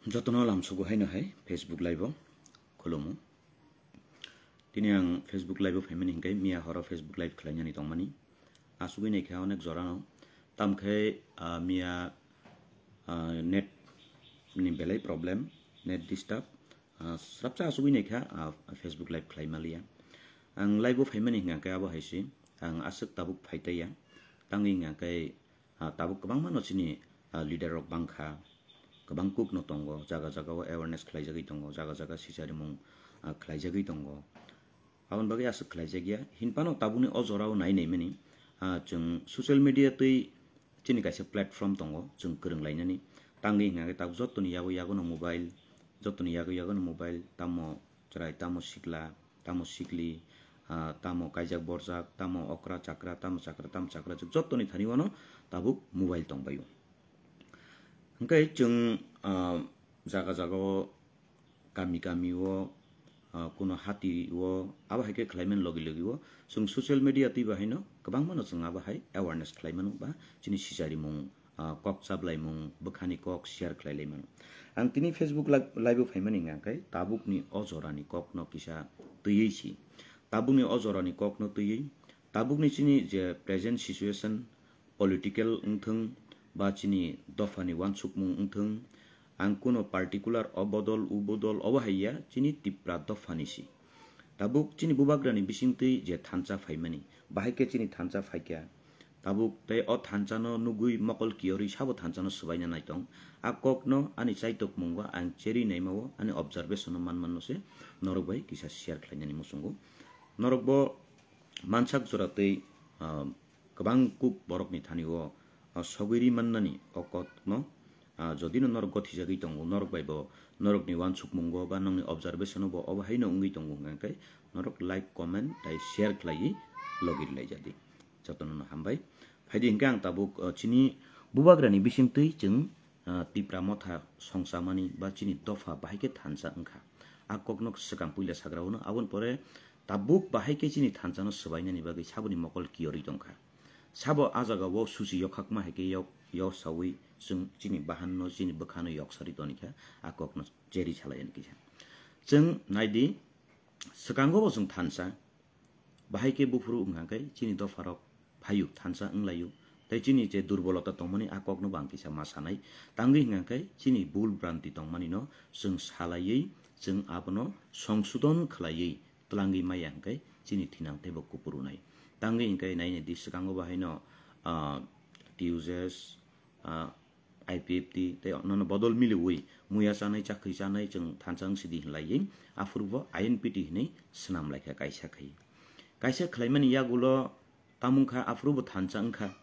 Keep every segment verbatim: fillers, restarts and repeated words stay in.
Jotono lamsugo haino hai Facebook Live o khulumu. Tini ang Facebook Live o phaimani hinkhe miya horo Facebook Live khlainani tongmani. Asugwi naikha onek jorano. Tamkhe, ah, miya, ah, net ni belai problem, net disturb. Ah, srapsa asugwi naikha, ah, Facebook Live khlaimaliya. Ang live o phaimani hinkhe abo hai se. Ang aswk tabuk phaitaiya. Tangwi hinkhe Ah, tabuk kwbangma no chini, ah, leader rok bangkha, kwbang kuk no tongo, jaga jaga o awareness khlaijagwi tongo, jaga jaga sicharimung, ah, khlaijagwi tongo. Aboni bagwi aswk khlaijakya, hinphano tabukni o jorao nai naimani, ah, chwng social media twi chini kaisa platform tongo, chwng kwrwng lainani. Tangwi hwnkhe tabuk jottoni yago yago no mobile, jottoni yago yago no mobile, tamo chwrai, tamo sikla, tamo sikli, ah, tamo kaijak borjak, tamo okra chakra, tamo chakra, tamo chakra, jottoni thani wano tabuk mobile tongbaio. Hwnkhe chwng, ah, jaga jaga o, kami kami o, ah, kuno hati o, abo hai khe khlaimani logi logi o chwng social media twi bahaino kwbangma no chwng abo hai awareness khlaimano ba chini sicharimung ah, kok chaplaimung, bwkhani kok share khlai lai mano. Ang tini Facebook li-, live o phaimani hwnkha khe tabukni o jorani kokno kisa twiwi si. Tabukni o jorani kokno twiwi, tabukni chini je present situation, political wngthwng, ba chini dophani uansukmung wngthwng, ang kuno particular o bodol, u bodol, obo hai ya, chini Tipra dophani si. Tabuk chini bubagrani bisingtwi je thansa phaimani, bahai khe chini thansa phaikha, tabuk tei o thansano nugwi mokol kiyorwi sabo thansano swbaina naitong. A kokno ani chaitokmungo ang cherwi naimao ani observation-o manmanno se norok bai kisa share khlainani muchungo. Norok bo mansak jora tei, ah, kwbang kuk borokni thani-o, ah, sogwi ri mannani o kokno, ah, jodi no norok gothijagwi tongo, norok bai bo norokni uansukmungo ba nokni observation-o bo obo haino wngwi tongo hwnkha khe norok like, comment tei share khlaiwi logi rwlaijadi. Jotono no hambai. Phaidi hwnkhe ang tabuk, uh, chini bubagrani bisingtwi chwng, uh, Tipra motha songchamani ba chini dopha bahai khe thansa wngkha. A kokno swkang puila sagra hwno, aboni pore tabuk bahai khe chini thansano swbainani bagwi saboni mokol kiyorwi tongkha. Sabo a jagao susi yokhakma hai khe yok, yok saui chwng chini bahanno, chini bwkhano yok sarwi tonikha, a kokno cherwi salaiani kisa. Chwng naidi, swkango bo chwng thansa, bahai khe buphuru wngkha khe chini dopharok phaio, thansa wnglaio. Tei chini je durbolota tongmani a kokno bo ang kisa ma sanai. Tangwi hwnkha khe chini bul branti tongmani no chwng salaiwi, chwng abono songsodon khlaiwi twlangwi maya hwnkhe chini thinang teibo kupurunai. Tangwi hwnkhe nainai di swkango bo haino, ah, T U J S, ah, I P F T tei nono bodol miliwi muya chanai, chakri chanai chwng thansa wng sidi hinlaiwi aphuru bo I N P T hinwi swnam laikha kaisa khai. Kaisa khlaimani yagulo tamo wngkha aphuru bo thansa wngkha.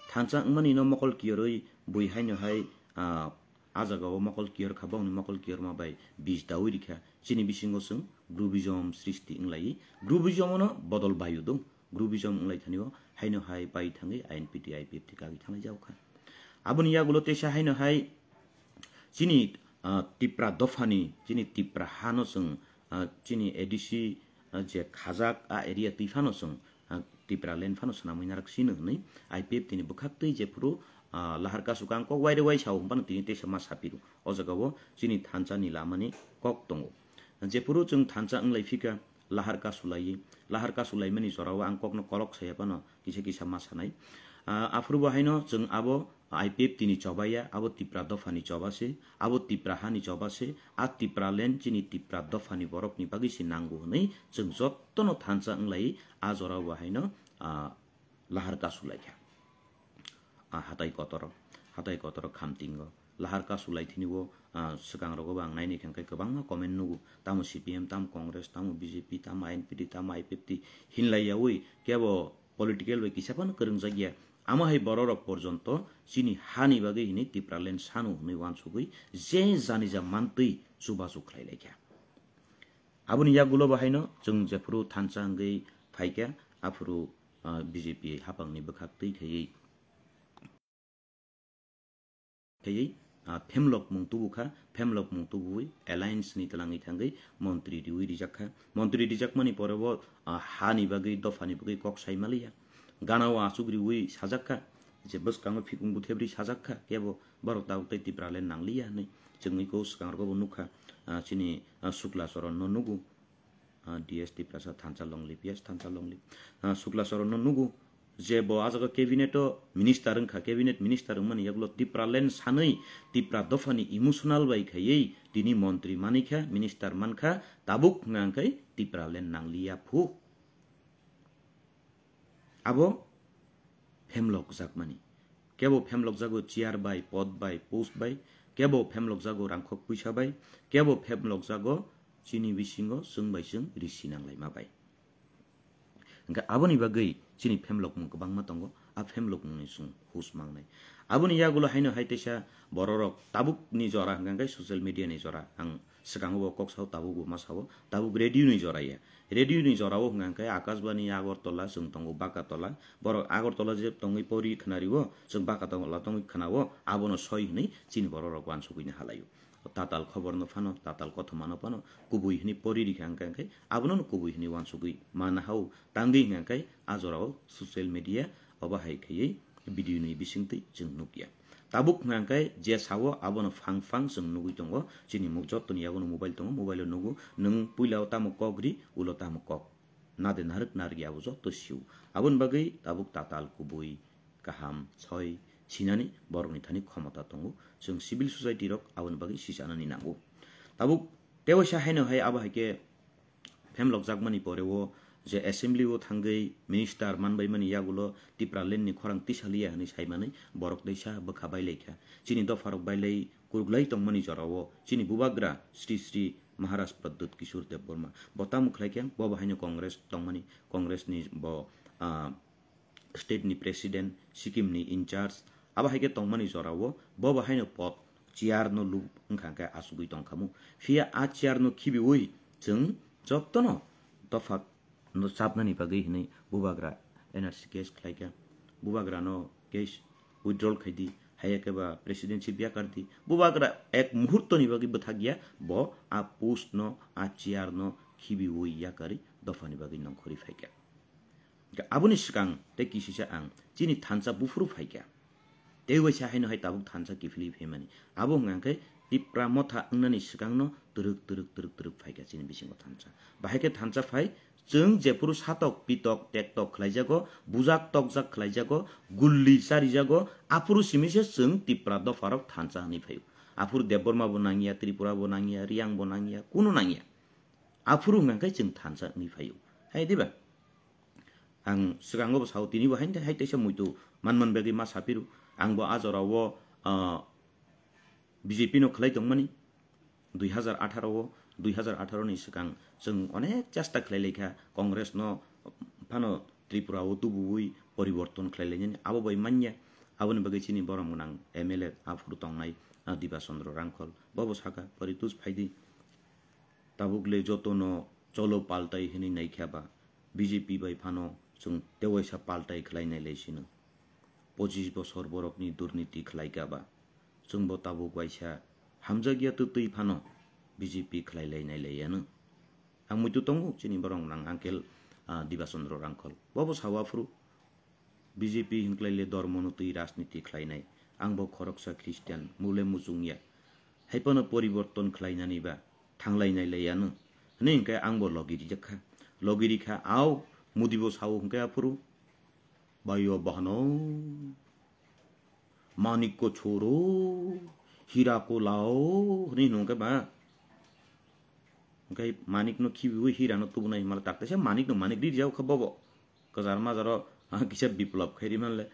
Thansa wngmani no mokol kiyorwi bui haino hai, ah, a jagao mokol kiyor kha, bongni mokol kiyorma bai bis daui rikha. Chini bisingo chwng grouphism srishti wng lai. Grouphism no bodol bayu dong. Grouphism wng lai thani o haino hai bai thangwi I N P T, I P F T kagwi thanglai jago kha. Aboni yagulo teisa haino hai chini, ah, Tipra dophani, chini Tipra hano chwng, ah, chini A D C, ah, je khajak a area twi phano chwng, ah, Tipraland phano swnamwi narak sino hwnwi I P F T ni bwkhak twi jephuru, ah, lahar kasu kang kok waire wai sao hwnphano tini teisa ma sapiru. O jagao chini thansa ni lama ni kok tongo. Jephuru chwng thansa wng lai phika, lahar kasu laiwi, lahar kasu laimani jorao ang kokno kolok saya phano kisa kisa ma sanai. Ah, aphuru bo haino chwng abo I P F T ni choba ya, abo Tipra dopha ni choba se, abo Tipra ha ni choba se, a Tipraland chini Tipra dopha ni borok ni bagwi se nango hwnwi chwng jotono thansa wng lai, a jorao bo haino, ah, lahar kasu lai kha. Ah, hatai kotoro, hatai kotoro khamtingo. Lahar kasu lai thini bo, ah, swkang rogo bo ang naini khe kwbangma comment nugo. Tamo C P M, tamo Congress, tamo B J P, tamo I N P T, tamo I P F T hinlai yaui kebo political bai kisa phano kwrwng jakya. Amo hai borok rok porjonto chini hani bagwi hini Tipraland sanu hwnwi uansugwi je jani ja mantwi chubachu khlai lai kha. Aboni yagulo bo haino chwng jephuru thansa wngwi phaikha, aphuru, ah, B J P haphangni bwkhak twi khaiwi, khaiwi, ah, phemlokmung tubukha, phemlokmung tubuwi alliance ni twlangwi thangwi montri riwi rijakkha. Montri rijakmani pore bo, ah, hani bagwi, dophani bagwi kok sai maliya. Ganao achuk riwi sajakha, je bwskango phikung buthebri sajakha, kebo borok tabuk tei Tipraland nangliya hinwi. Chwngwi ko swkang rogo bo nukha, ah, chini, ah, Sukla Charan no nugo, ah, D S Tiprasa thansa longlip, yes, thansa longlip. Ah, Sukla Charan no nugo, je bo ah jaga cabinet o minister wngkha, cabinet minister wngmani yagulo Tipraland sanwi Tipra dophani emotional bai khaiwi tini montri manikha, minister mankha, tabuk hwnka hwnkhe Tipraland nangliya phu. Abo phemlokjakmani. Kebo phemlokjago chair bai, pod bai, post bai, kebo phemlokjago rangkhok puisa bai, kebo phemlokjago chini bisingo chwng bai chwng risi nanglaima bai. Hwnkhe aboni bagwi chini phemlokmung kwbangma tongo, a phemlokmungni chwng hus mangnai. Aboni yagulo haino hai teisa bororok tabukni jora hwnkha hwnkhe social media ni jora ang Swkango bo kok sao, tabuk bo ma sao, tabuk radio ni jora ya. Radio ni jora o hwnka hwnkhe Akashbani Agartala, chwng tongo Bakatola. Borok Agartala je tongwi pori khnario, chwng Bakatola tongwi khnao, abono soi hwnwi chini borok rok uansugwi no halaio. Tatal khobor no phano, tatal kothoma no phano, kubui hwnwi pori rikha hwnka hwnkhe, abono no kubui hwnwi uansugwi mana hao, tangwi hwnka hwnkhe a jora o social media obo hai khaiwi video ni bisingtwi chwng nukya. Tabuk hwnka hwnkhe je sao abono phang phang chwng nugwi tongo. Chini mo-, jotoni yago no mobile tongo, mobile o nugo. Nwng puila o tamo kok ri, ulo tamo kok. Nade narwk narwk ya abo joto sio. Aboni bagwi tabuk tatal kubui kaham soi sinani borokni thani khomota tongo. Chwng civil society rok aboni bagwi sichanani nango. Tabuk tewaisa haino hai abo hai khe phemlokjakmani pore o je assembly o thangwi minister manbaimani yagulo Tipraland ni khorang tisaliya hwnwi saimanwi borok teisa bwkha bailaikha. Chini dopharok bailai kuruklai tongmani jorao chini bubagra Sri Sri Maharaj Pradyut Kishore Debbarma bo tamo khlaikha, bo bo haino Congress tongmani, Congress ni bo, ah, state ni president, Sikkim ni in charge, abo hai khe tongmani jorao bo bo haino pod chair no lub wngkha hwnkhe achugwi tongkhamu. Phiya a chair no khibiwi chwng jotono dopha no chapnani bagwi hwnwi bubagra N R C case khlaikha. Bubagra no case withdrawal khaidi, haiya khe ba presidency biya kardi. Bubagra ek muhurto ni bagwi bwthakya, bo a post no, a chair no khibiwi yakarwi dophani bagwi nongkhorwi phaikha. Aboni swkang tei kisisa ang chini thansa buphuru phaikha. Tei waisa haino hai tabuk thansa kiphilwi phaimani. Abo hwnka hwnkhe Tipra motha wngnani swkangno twrwk, twrwk, twrwk, twrwk phaikha chini bisingo thansa. Bahai khe thansa phai, chwng jephuru satok, pitok, tektok khlaijago, bujak, tokjak khlaijago, gulli charijago, aphuru simi se chwng Tipra dopharok thansa hwnwi phaio. Aphuru Debbarma bo nangya, Tripura bo nangya, Riyang bo nangya, kunu nangya. Aphuru hwnka hwnkhe chwng thansa wngwi phaio. Hai diba? Ang swkango bo sao, tini bo haini hai teisa muitu manman bagwi ma sapiru. Ang bo a jorao, ah, B J P no khlai tongmani. Dui hazar atharo o, dui hazar atharo ni swkang chwng onek chesta khlai laikha Congress no phano Tripura o tubuwi poriborton khlai lainani. Abo bai manya. Aboni bagwi chini borom gwnang M L A aphuru tongnai, ah, Diba Chandra Rangkhol. Bobo saka, Poritus phaidi. Tabuk le jotono cholo paltai hwnwi naikha ba, B J P bai phano chwng tewaisa paltai khlai nai lai sino. Pochis bosor borokni durniti khlai kha ba, chwngbo tabuk waisa hamjakya twtwi phano B J P khlai lai nai lai yano. Ang muitu tongo chini borok nang uncle, ah, Diba Chandra Rangkhol. Bobo sawa phuru. B J P hinklai le dormo no twi rajniti khlainai. Ang bo khoroksa Christian, mule muchung ya. Hai phano poriborton khlainani ba thanglai nai lai yano. Hwnwi hinkhe ang bo logi rijak kha. Logi rikha, au, Modi bo sao hinkhe aphuru. Bayo bahano. Manik ko choro. Hira ko lao. Hwnwi hino hinkhe ba. Hinkhe manik no khibiwi hira no tubunai himala takte se manik no manik ri rijak kha bobo. Kwchar majaro, ah, kisa biplop khairi manle.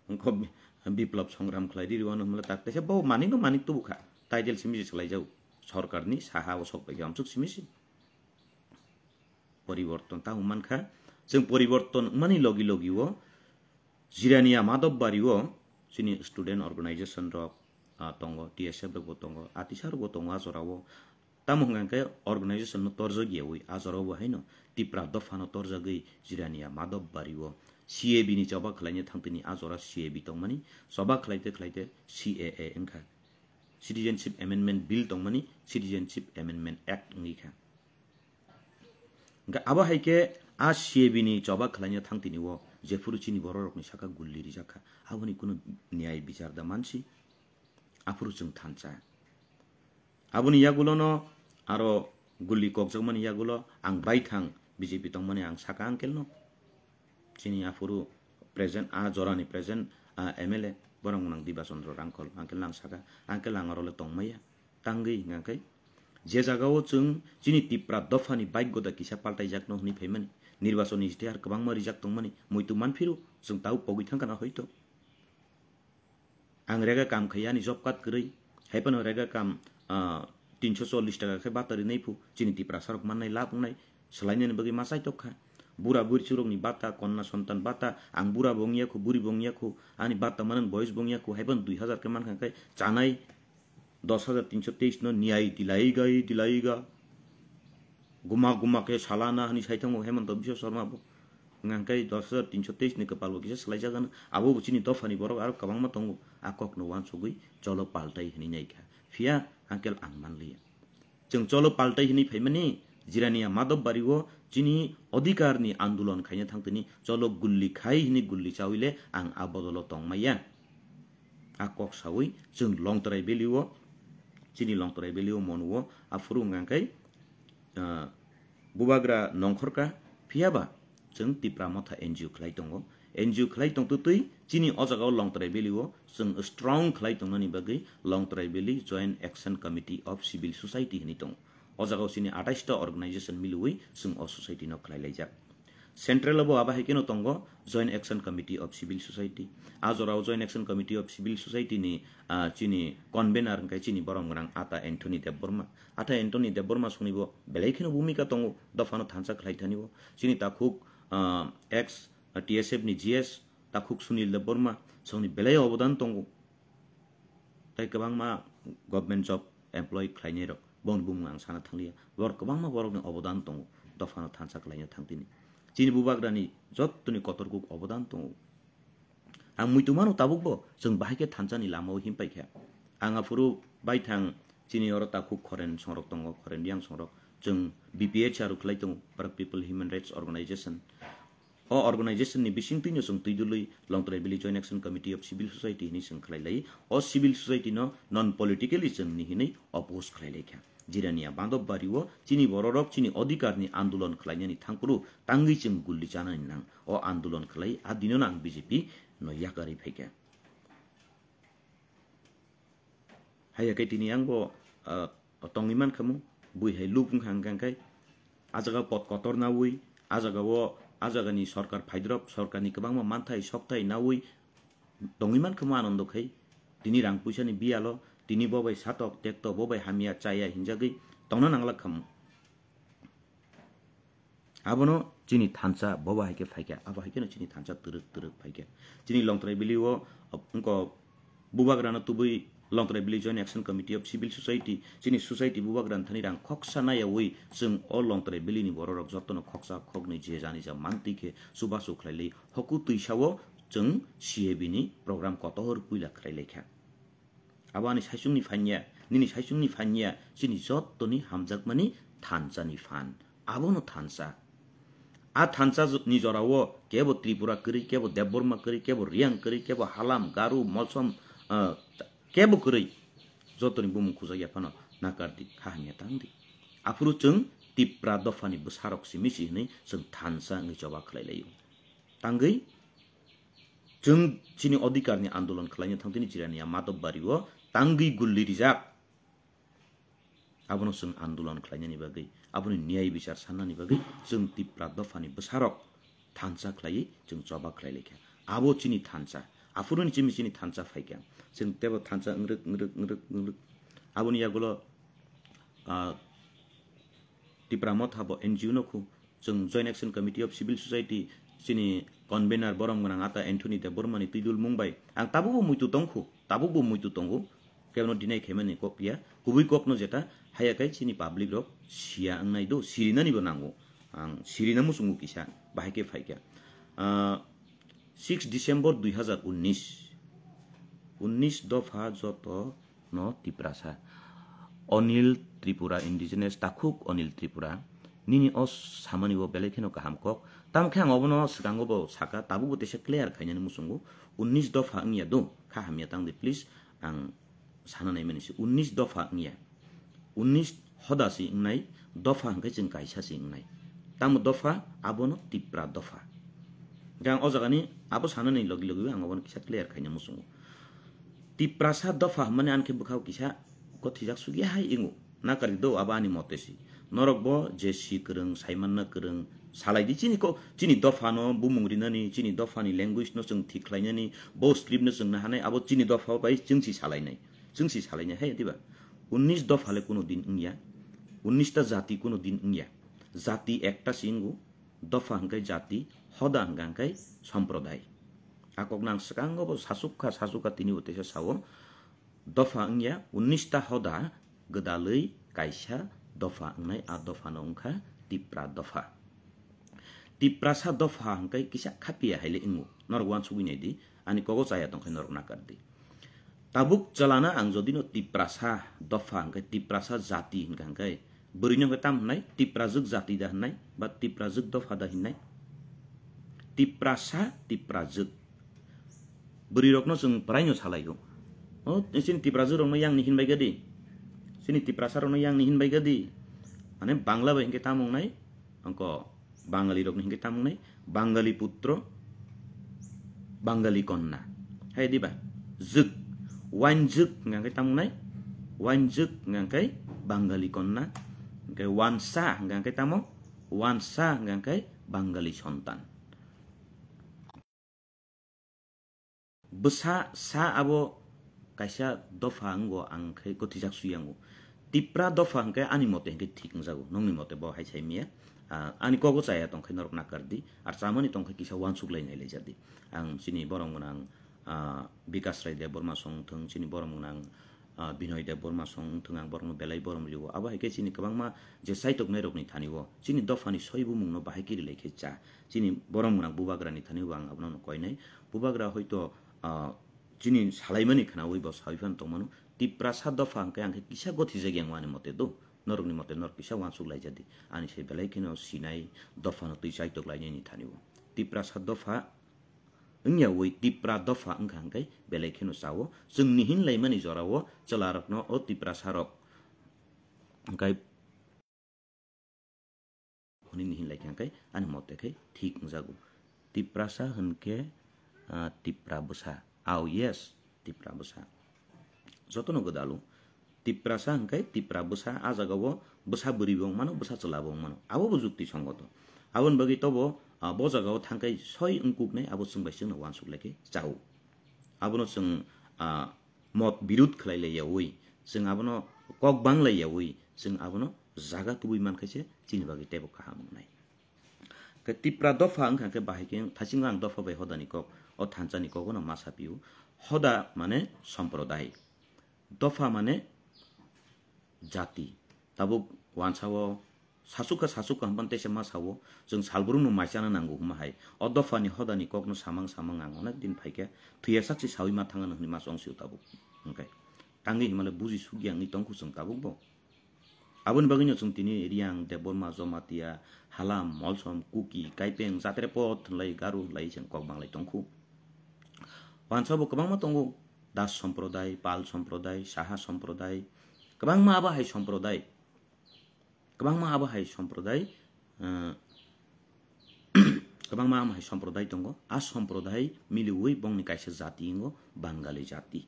Wngkho bi-, biplop songram khlai riri wano hwnle tak teisa bo manik no manik tubu kha. Title simi se swlai jago. Sorkar ni saha o sok bai amsuk simi se. Poriborton ta hum mankha. Chwng poriborton mani logi logi o Jirania Madhobari o chini student organization rok, ah, tongo, T S F rok bo tongo, atisa rok bo tongo a jora o. Tamo hwnka hwnkhe organization no torjak yaui a jora o bo haino Tipra dopha no torjagwi Jirania Madhobari o C A B ni choba khlaina thangtini a jora C A B tongmani choba khlaite khlaite C A A wngkha. Citizenship Amendment Bill tongmani Citizenship Amendment Act wngwi kha. Hwnkhe abo hai khe a C A B ni choba khlaina thangtini o jephuru chini borok rokni saka gulli rijak kha, aboni kunu niyai bichar da mansi. Aphuru chwng thansa. Aboni yagulono aro guli kokjakmani yagulo ang baithang B J P tongmani ang saka uncle no. Chini aphuru present, a jorani present, a M L A, borok nang Diba Chandra Rangkhol, uncle nang saka, uncle ang aro le tongmaya. Tangwi hingkha khe, je jagao chwng chini Tipra dophani baigoda kisa paltaijakno hwnwi phaimani, nirbachonni istihar kwbangma rijak tongmani, muitu manphiro, chwng tau pogwi thangkha na hoito. Ang rega kam khai ani job card kwrwi, hai phano rega kam, ah, tinso chollish taka khe bata rinai phu, chini Tiprasa rok mannai lab wngnai, swlainani bagwi ma chaitok kha. Bura buri churokni bata, konna sontan bata, ang bura bo wngya khu, buri bo wngya khu, ani bata manan boyos bo wngya khu, hai phano dui hazar khe mankha khe chanai, dos hazar tinso teis no niyai dilaiga, dilaiga. Guma guma khe salana hani sai thango Hemanta Biswa Sarma bo. Hwnka khe dos hazar tinso teis ni kwpal bo kisa swlaijagan. Abo bo chini dophani borok aro kwbangma tongo. A kok no wansugwi cholo paltai hwnwi nai kha. Phiya uncle ang manliya. Chwng cholo paltai hwnwi phaimani Jirania Madhobari o chini odhikar ni andolon khaina thangtini cholo gulli khai hwnwi gulli chawi le ang a bodolo tongmaya. A kok sawi chwng Longtrai Valley o, chini Longtrai Valley o monuo, aphuru hwnka khe, ah, bubagra nongkhorka, phiyaba chwng Tipra Motha N G O khlai tongo. N G O khlai tongtwtwi chini o jagao Longtrai Valley o chwng strong khlai tongnani bagwi Longtrai Valley Joint Action Committee of Civil Society hwnwi tongo. O jagao chini atais ta organization miliwi chwng o society no khlai laijak. Central o bo abo hai kheno tongo Joint Action Committee of Civil Society. A jorao Joint Action Committee of Civil Society ni, ah, chini convener hwnkhe chini borom gwnang Ata Anthony Debbarma. Ata Anthony Debbarma songni bo belai kheno bhumika tongo dophano thansa khlai thani bo. Chini takhuk, ah, ex T S F ni G S takhuk Sunil Debbarma songni belai obodan tongo. Tei kwbangma government job employee khlainai rok, boni bumung ang sana thangliya. Borok kwbangma borokni obodan tongo, dophano thansa khlaina thangtini. Chini bubagrani jottoni kotor kuk obodan tongo. Ang muitu mano tabukbo chwng bahai khe thansani lamao himpai kha. Ang aphuru baithang chini oro takhuk khoren songrok tongo, khoren yang songrok. Chwng B P H R khlai tongo, Barak People Human Rights Organization. O organization ni bisingtwi no chwng twi dului Longtrai Valley Joint Action Committee of Civil Society hinwi chwng khlai lai. O civil society no non politically chwng ni hinwi oppose khlai lai kha. Jirania Madhobari o chini bororok chini odhikar ni andolon khlainani thangphuru tangwi chwng gulli chanani nang. O andolon khlai a dino no ang B J P no yakarwi phai kha. Haiya khe tini ang bo, ah, tongwi mankha mo, bui hai luk wngkha hwnkha khe, a jaga pot kotor nawi, a jaga o, a jaga ni sorkar phaidrop, sorkar ni kwbangma manthai sokthai nawi tongwi mankha mo Anando khai, tini rang puisa ni biyalo, tini bo bai satok tekto, bo bai hamya chaya hinjagwi tongna nanglak kha mo. Abono chini thansa bobo hai khe phaikha, abo hai kheno chini thansa twrwk twrwk phaikha. Chini Longtrai Valley o, wngkok bubagrano tubui Longtrai Valley Joint Action Committee of Civil Society, chini society bubagrani thani rang khoksa nayawi chwng o Longtrai Valley ni bororok jotono khoksa khoknwi je jani ja mantwi khe chubachu khlailai hoku twisao chwng C A B ni program kotor puila khlailaikha. Abo ani saichungni phan ya, nini saichungni phan ya, chini jottoni hamjakmani thansani phan. Abono thansa. A thansa ni jorao kebo Tripura kwrwi, kebo Debbarma kwrwi, kebo Riang kwrwi, kebo Halam, Garu, Molsom, ah, kebo kwrwi. Jottoni bumung khujak ya phano nakardi, kha hamya tangdi. Aphuru chwng Tipra dophani bwsarok simi si hwnwi chwng thansa wngwi choba khlai laio. Tangwi chwng chini odhikarni andolon khlaina thangtini Jirania Madhobari o tangwi gulli rijak. Abono chwng andolon khlainani bagwi, aboni niyai bichar sannani bagwi chwng Tipra dophani bwsarok thansa khlaiwi chwng choba khlai laikha. Abo chini thansa, aphuruni chini chini thansa phaikha. Chwng tebo thansa wngrwk, wngrwk, wngrwk, wngrwk. Aboni yagulo, ah, Tipra Motha bo N G O no khu, chwng Joint Action Committee of Civil Society, chini convener borom gwnang ata Anthony Debbarma ni twidul mung bai. Ang tabukbo muitu tong khu, tabukbo muitu tongo. Kebono deny khaimani kok ya, kubui kokno jeta haya kai chini public rok siya wngnai do, sirinani bo nango. Ang sirina muchungo kisa, bahai khe phaikha. Ah, six December dui hazar unnish, unnish dopha joto no Tiprasa. Onil Tripura Indigenous, takhuk Onil Tripura, nini o samani o belai kheno kaham kok. Tamo khe ang obono swkango bo saka, tabukbo teisa clear khainani muchungo. Unnish dopha wngya do, kha hamya tangdi, please, ang sana naimani se. Unnish dopha wngya. Unnis hoda si wngnai, dopha hwnkhe chwng kaisa si wngnai. Tamo dopha? Abono Tipra dopha. Hwnkhe ang o jagani abo sanani logi logi ang abono kisa clear khaina muchungo. Tiprasa dopha hwnmani ani khe bwkhao kisa gothijak sugya hai wngo. Nakari do abo ani mote si. Norok bo je si kwrwng, saimanna kwrwng, salai di chini ko, chini dopha no bumung rinani, chini dopha ni language no chwng thik khlainani, bo script no chwng nahanai, abo chini dopha bai chwng si salainai. Chwng si salainai hai diba? Unnis dopha le kuno din wngya. Unnis ta jati kuno din wngya. Jati ekta si wngo, dopha hwnkhe jati, hoda hwnkha hwnkhe somprodai. A kok nang swkango bo sasukha, sasukha tini bo teisa sao. Dopha wngya unnis ta hoda, gwdalwi kaisa dopha wngnai, a dophano wngkha Tipra dopha. Tiprasa dopha hwnkhe kisa khapiya haile wngo. Norok uansugwi nai di, ani kogo chaya tongkhe norok nakar di. Tabuk chalana ang jodino Tiprasa dopha hwnkhe Tiprasa jati hwnkha hwnkhe bwrwino hwnkhe tam hwnnai? Tiprajwk jati da hwnnai ba Tiprajwk dopha da hwnnai? Tiprasa, Tiprajwk. Bwrwirokno chwng praino salaio. O, chini Tiprajwkrokno yang ni hinbai gadi. Chini Tiprasarokno yang ni hinbai gadi. Mane Bangla bai hwnkhe tamo wngnai? Angko Bangalirokni hwnkhe tamo wngnai? Bangali putro, Bangali konna. Hai diba? Jwk. Wainjwk hwnkhe tamo wngnai? Wainjwk hwnkhe Bangali konna. Hwnkhe wansa hwnkhe tamo? Wansa hwnkhe Bangali sontan. Bwsa sa abo kaisa dopha wngo, ang khe gothijak sui yango. Tipra dopha hwnkhe ani mote hwnkhe thik wngjago, nongni mote bo hai sai miya. Ah, ani kogo chaya tongkhe norok nakar di, ar chamani tongkhe kisa uansuk lai nai lai jadi. Ang chini borom gwnang, ah, Bikas Rai Debbarma song thung, chini borom gwnang, ah, Binoy Debbarma song thung, ang borokno belai borom liwo. Abo hai khe chini kwbangma je chaitoknai rokni thani o chini dophani soi bumungno bahai kiri lai khe cha. Chini borom gwnang bubagrani thani bo ang abono koinai. Bubagra hoito, ah, chini salaimani khwnawi bo sawi phano tongmano. Tiprasa dopha hwnkhe ang khe kisa gothijak yang ani mote do. Norokni mote norok kisa uansuk lai jadi. Ani se belai kheno sinai dophano twi chaitok lainani thani o. Tiprasa dopha wngya wi Tipra dopha wngkha hwnkhe belai kheno chao. Chwngni hin laimani jorao chwlarokno o Tiprasarok hwnkhe Hwnwi ni hinlai khe hwnkhe ani mote khe thik wngjago. Tiprasa hwnkhe, ah, Tipra bwsa. Au, yes, Tipra bwsa. Jotono gwdalo. Tiprasa hwnkhe Tipra bwsa, a jagao bwsa bwrwi bo wng mano, bwsa chwla bo wng mano. Abo bo jukti songoto. Aboni bagwi tobo, ah, bo jagao thangkhai soi wngkuknai abo chwng bai chwngno uansuk lai khe chao. Abono chwng, ah, mot birud khlai lai yaui, chwng abono kok bang lai yaui, chwng abono jaga kubui man khe se chini bagwi teibo kaham wngnai. Khe Tipra dopha wngkha khe bahai khe thaiching ang dopha bai hodani kok, o thansa ni kok no ma sapio. Hoda mane somprodai, dopha mane jati. Tabuk wansao sasukha sasukha hwnphano teisa ma sao, chwng salbrumno mai chana nango hwnma hai. O dophani hodani kokno samang samang ang onek din phaikhe, thwiya sakchi saui ma thangano hwnwi ma chongsio tabuk. Hwnkhe tangwi himale buji sukya wngwi tongkhu chwng tabukbo. Aboni bagwino chwng tini Riyang, Debbarma, Jamatia, Halam, Molsom, Kuki, Kaipeng, Jatrepot hwnlai, Garu hwnlai chwng kok banglai tongkhu. Wansa bo kwbangma tongo, Das somprodai, Pal somprodai, Saha somprodai, kwbangma abo hai somprodai, kwbangma abo hai somprodai, eh, kwbangma amo hai somprodai tongo. A somprodai miliui bongni kaisa jati wngo Bangali jati.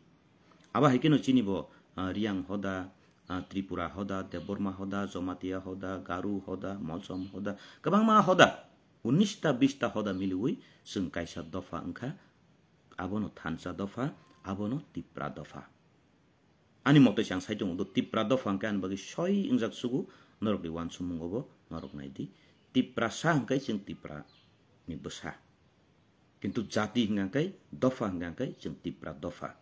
Abo hai kheno chini bo, ah, Riyang hoda, ah, Tripura hoda, Debbarma hoda, Jamatia hoda, Garu hoda, Molsom hoda, kwbangma hoda, unnis ta bis ta hoda miliui chwng kaisa dopha wngkha. Abono thansa dopha, abono Tipra dopha. Ani mote se ang sai tongo, do Tipra dopha hwnkhe ani bagwi soi wngjak sugu, norokni uansukmungo bo norok nai di. Tiprasa hwnkhe chwng Tipra ni bwsa. Kintu jati hwnkha khe, dopha hwnkha khe chwng Tipra dopha.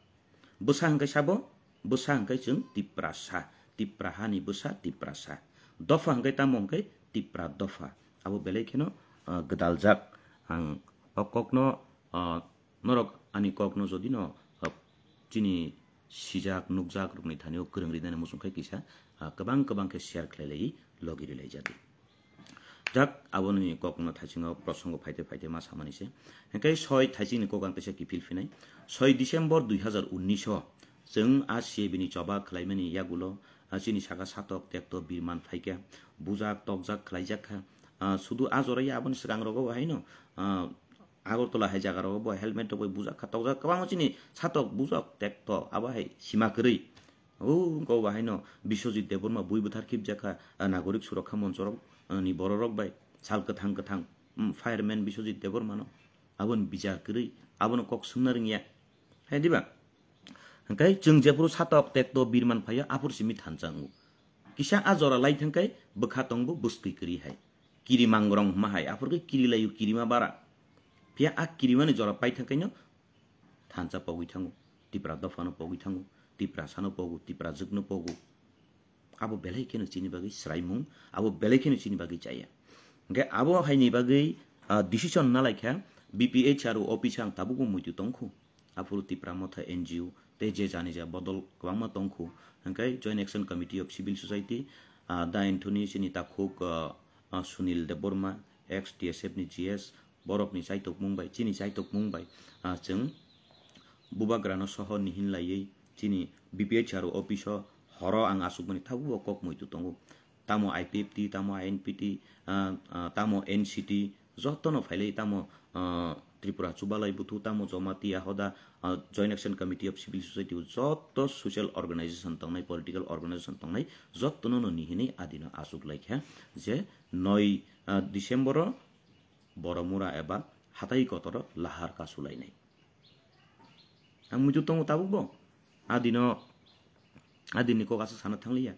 Bwsa hwnkhe sabo, bwsa hwnkhe chwng Tiprasa. Tipra hani bwsa Tiprasa. Dopha hwnkhe tamo hwnkhe Tipra dopha. Abo belai kheno, ah, gwdaljak. Ang o kokno, ah, norok ani kokno jodi no, ah, chini sijak, nukjak rokni thani o kwrwng rinani muchung khe kisa, ah, kwbang kwbang khe share khlai lai, logi rilai jadi. Jak aboni kokno thaisingo prosongo phaite phaite ma samani se. Hwnkhe soi thaichini kok ang teisa kiphil phinai. Soi December dui hazar unnis o chwng a C A B ni choba khlaimani yagulo, ah, chini saka satok tekto birman phaikha, bujak tokjak khlaijak kha. Ah, sudu a jora ya aboni swkang rogo bo haino, ah, Agartala hai jaga rogo bo helmet rok bai bujak kha tokjak kwbangma chini satok bujak tekto abo hai sima kwrwi. O wngkha bo haino Biswajit Debbarma bui bwthar khibjak kha, ah, Nagorik Surakha Moncho rok, ah, ni borok rok bai sal kwthang kwthang, um, fireman Biswajit Debbarma no. Aboni bijak kwrwi, abono kok swngna rwngya. Hai diba? Hwnkhe chwng jephuru satok tekto birman phaio, aphuru simi thansa wngo. Kisa a jora lai thangkhe bwkha tongbo bwskwi kwrwi hai. Kiri mangrong hwnma hai, aphuru khe kiri laio kirima bara. Phiya a kirimani jora pai thangkhe no thansa pogwi thango, Tipra dophano pogwi thango, Tiprasano pogo, Tiprajwkno pogo. Abo belai kheno chini bagwi swraimung, abo belai kheno chini bagwi chaya. Hwnkhe abo haini bagwi, ah, decision nalaikha, B P H R O office ang tabukbo muitu tongkhu. Aphuru Tipra Motha N G O tei je jani ja bodol kwbangma tongkhu. Hwnkhe Joint Action Committee of Civil Society, ah, Da Anthony chini takhuk, ah, ah, Sunil Debbarma, ex T S F ni G S, borokni chaitokmung bai, chini chaitokmung bai, ah, chwng bubagrano soho nihin laiwi chini B P H R O office o horo ang asukmani tabukbo kok muitu tongo. Tamo I P F T, tamo I N P T, ah, ah, tamo N C T, jotono phailai tamo, ah, Tripura Chubalai Buthu, tamo Jamatia Hoda, ah, Joint Action Committee of Civil Society, joto social organization tongnai, political organization tongnai, jotono no nihinwi adino asuk laikha je noi, ah, December o Boromura eba hatai kotoro lahar kasulainai. Ang muitu tongo tabukbo. Adino, adini kok asa sana thangliya.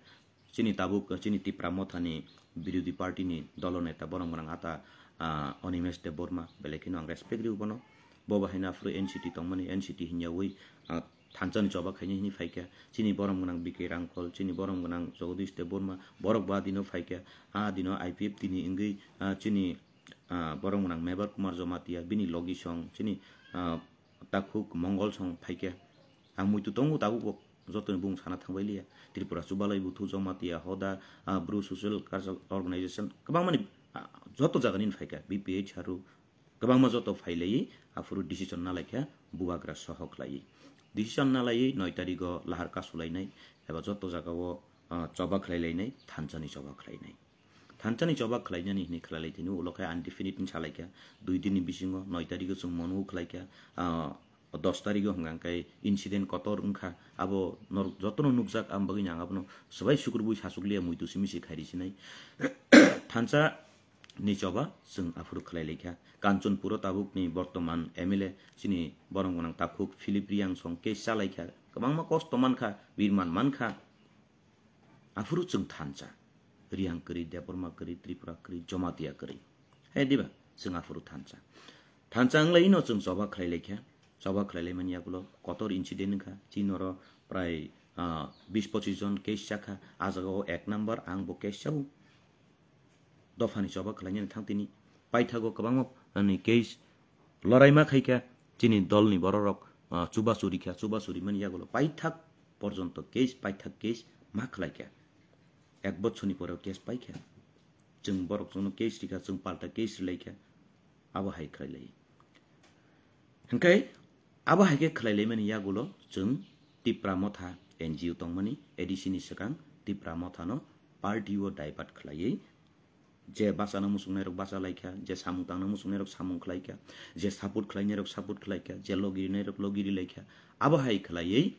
Chini tabuk, chini Tipra Mothani birodhi party ni dolo neta borok gwnang ata, ah, Animesh Debbarma, belai kheno ang respect rio bono. Bo bahai no aphuru N C T tongmani, N C T hinyawi, ah, thansa ni choba khaini hini phaikha. Chini borok gwnang B K Rangkhol, chini borok gwnang Jagadish Debbarma, borok bo adino phaikha. Ah, adino I P F T ni wngwi, ah, chini ah, borok gwnang Mebar Kumar Jamatia, bini logi song, chini, ah, takhuk Mongol song phaikhe. Ang muitu tongo tabukbo jotoni bung sana thangbai liya. Tripura Chubalai Buthu Jamatia Hoda, ah, Bru Social Cultural Organization, kwbangmani, ah, joto jagani phaikha, B P H R O, kwbangma joto phailaiwi, aphuru decision nalaikha, bubagra soho khlaiwi. Decision nalaiwi noi tarigo lahar kasulainai, eba joto jagao, ah, choba khlailainai, thansani choba khlainai. Thansani choba khlainani hwnwi khlailai tini ulo khe undefinite ni salaikha, dui din ni bisingo noi tarigo chwng mono khlaikha, ah, dos tarigo hwnka khe incident kotor wngkha, abo norok jotono nukjak, aboni bagwi ang abono swbai sukrubui sasukliya muitu simi se khairi sinai. Thansa ni choba chwng aphuru khlailaikha. Kanchanpuro tabukni bortoman M L A chini borok gwnang takhuk Philip Riyang song case chalaikha, kwbangma kosto mankha, birman mankha. Aphuru chwng thansa. Riyang kwrwi, Debbarma kwrwi, Tripura kwrwi, Jamatia kwrwi. Hai diba? Chwng aphuru thansa. Thansa wnglaino chwng choba khlailaikha. Choba khlailaimani yagulo kotor incident wngkha. Chini oro prai, ah, bis pochis jon case chakha. Ah jagao ek number ang bo case chao. Dophani choba khlainani thangtini paithago kwbangma, ani, case loraima khaikha chini dolni bororok, ah, chubasuri kha, chubasuri mani yagulo paithak porjonto case, paithak case ma khlaikha. Ek bochorni pore case paikha. Chwng borok chwngno case rikha, chwng palta case rilaikha. Abo hai khlailai. Hwnkhe abo hai khe khlailaimani yagulo chwng Tipra Motha N G O tongmani A D C ni swkang Tipra Mothano party o divert khlaiwi je bachana muchungnairok bacha laikha, je samung tangna muchungnairok samung khlaikha, je support khlainairok support khlaikha, je logi rinairok logi rilaikha, abo hai khlaiwi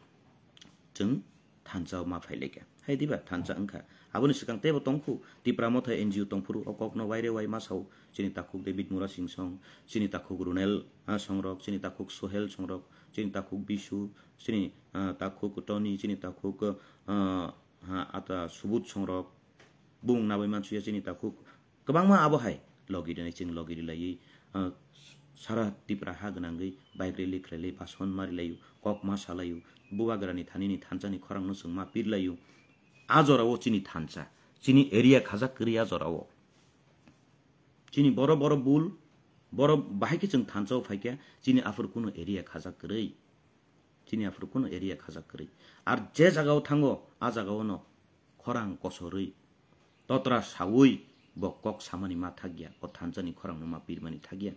chwng thansa o ma phailaikha. Hai diba thansa wngkha? Aboni swkang teibo tongkhu, Tipra Motha N G O tongphuru o kokno waire wai ma sao, chini takhuk David Murasing song, chini takhuk Runel, ah, songrok, chini takhuk Sohel songrok, chini takhuk Bisu, chini, ah, takhuk Tony, chini takhuk, ah, ha, ata Subut songrok, bung nabai mansuya chini takhuk. Kwbangma abo hai logi rinai chwng logi rilaiwi, ah, sara Tipra ha gwnangwi bike rally khlailai, bhasan ma rilaio, kok ma salaio, bubagrani thanini thansani khorangno chwng ma pirlaio. A jorao chini thansa, chini area khajak kwrwi a jorao. Chini boro boro bul, boro bahai khe chwng thansao phaikha, chini aphuru kuno area khajak kwrwi. Chini aphuru kuno area khajak kwrwi. Ar je jagao thango, a jagaono khorang kosorwi, totra sawi bo kok samani ma thakya, o thansani khorangno ma pirmani thakya.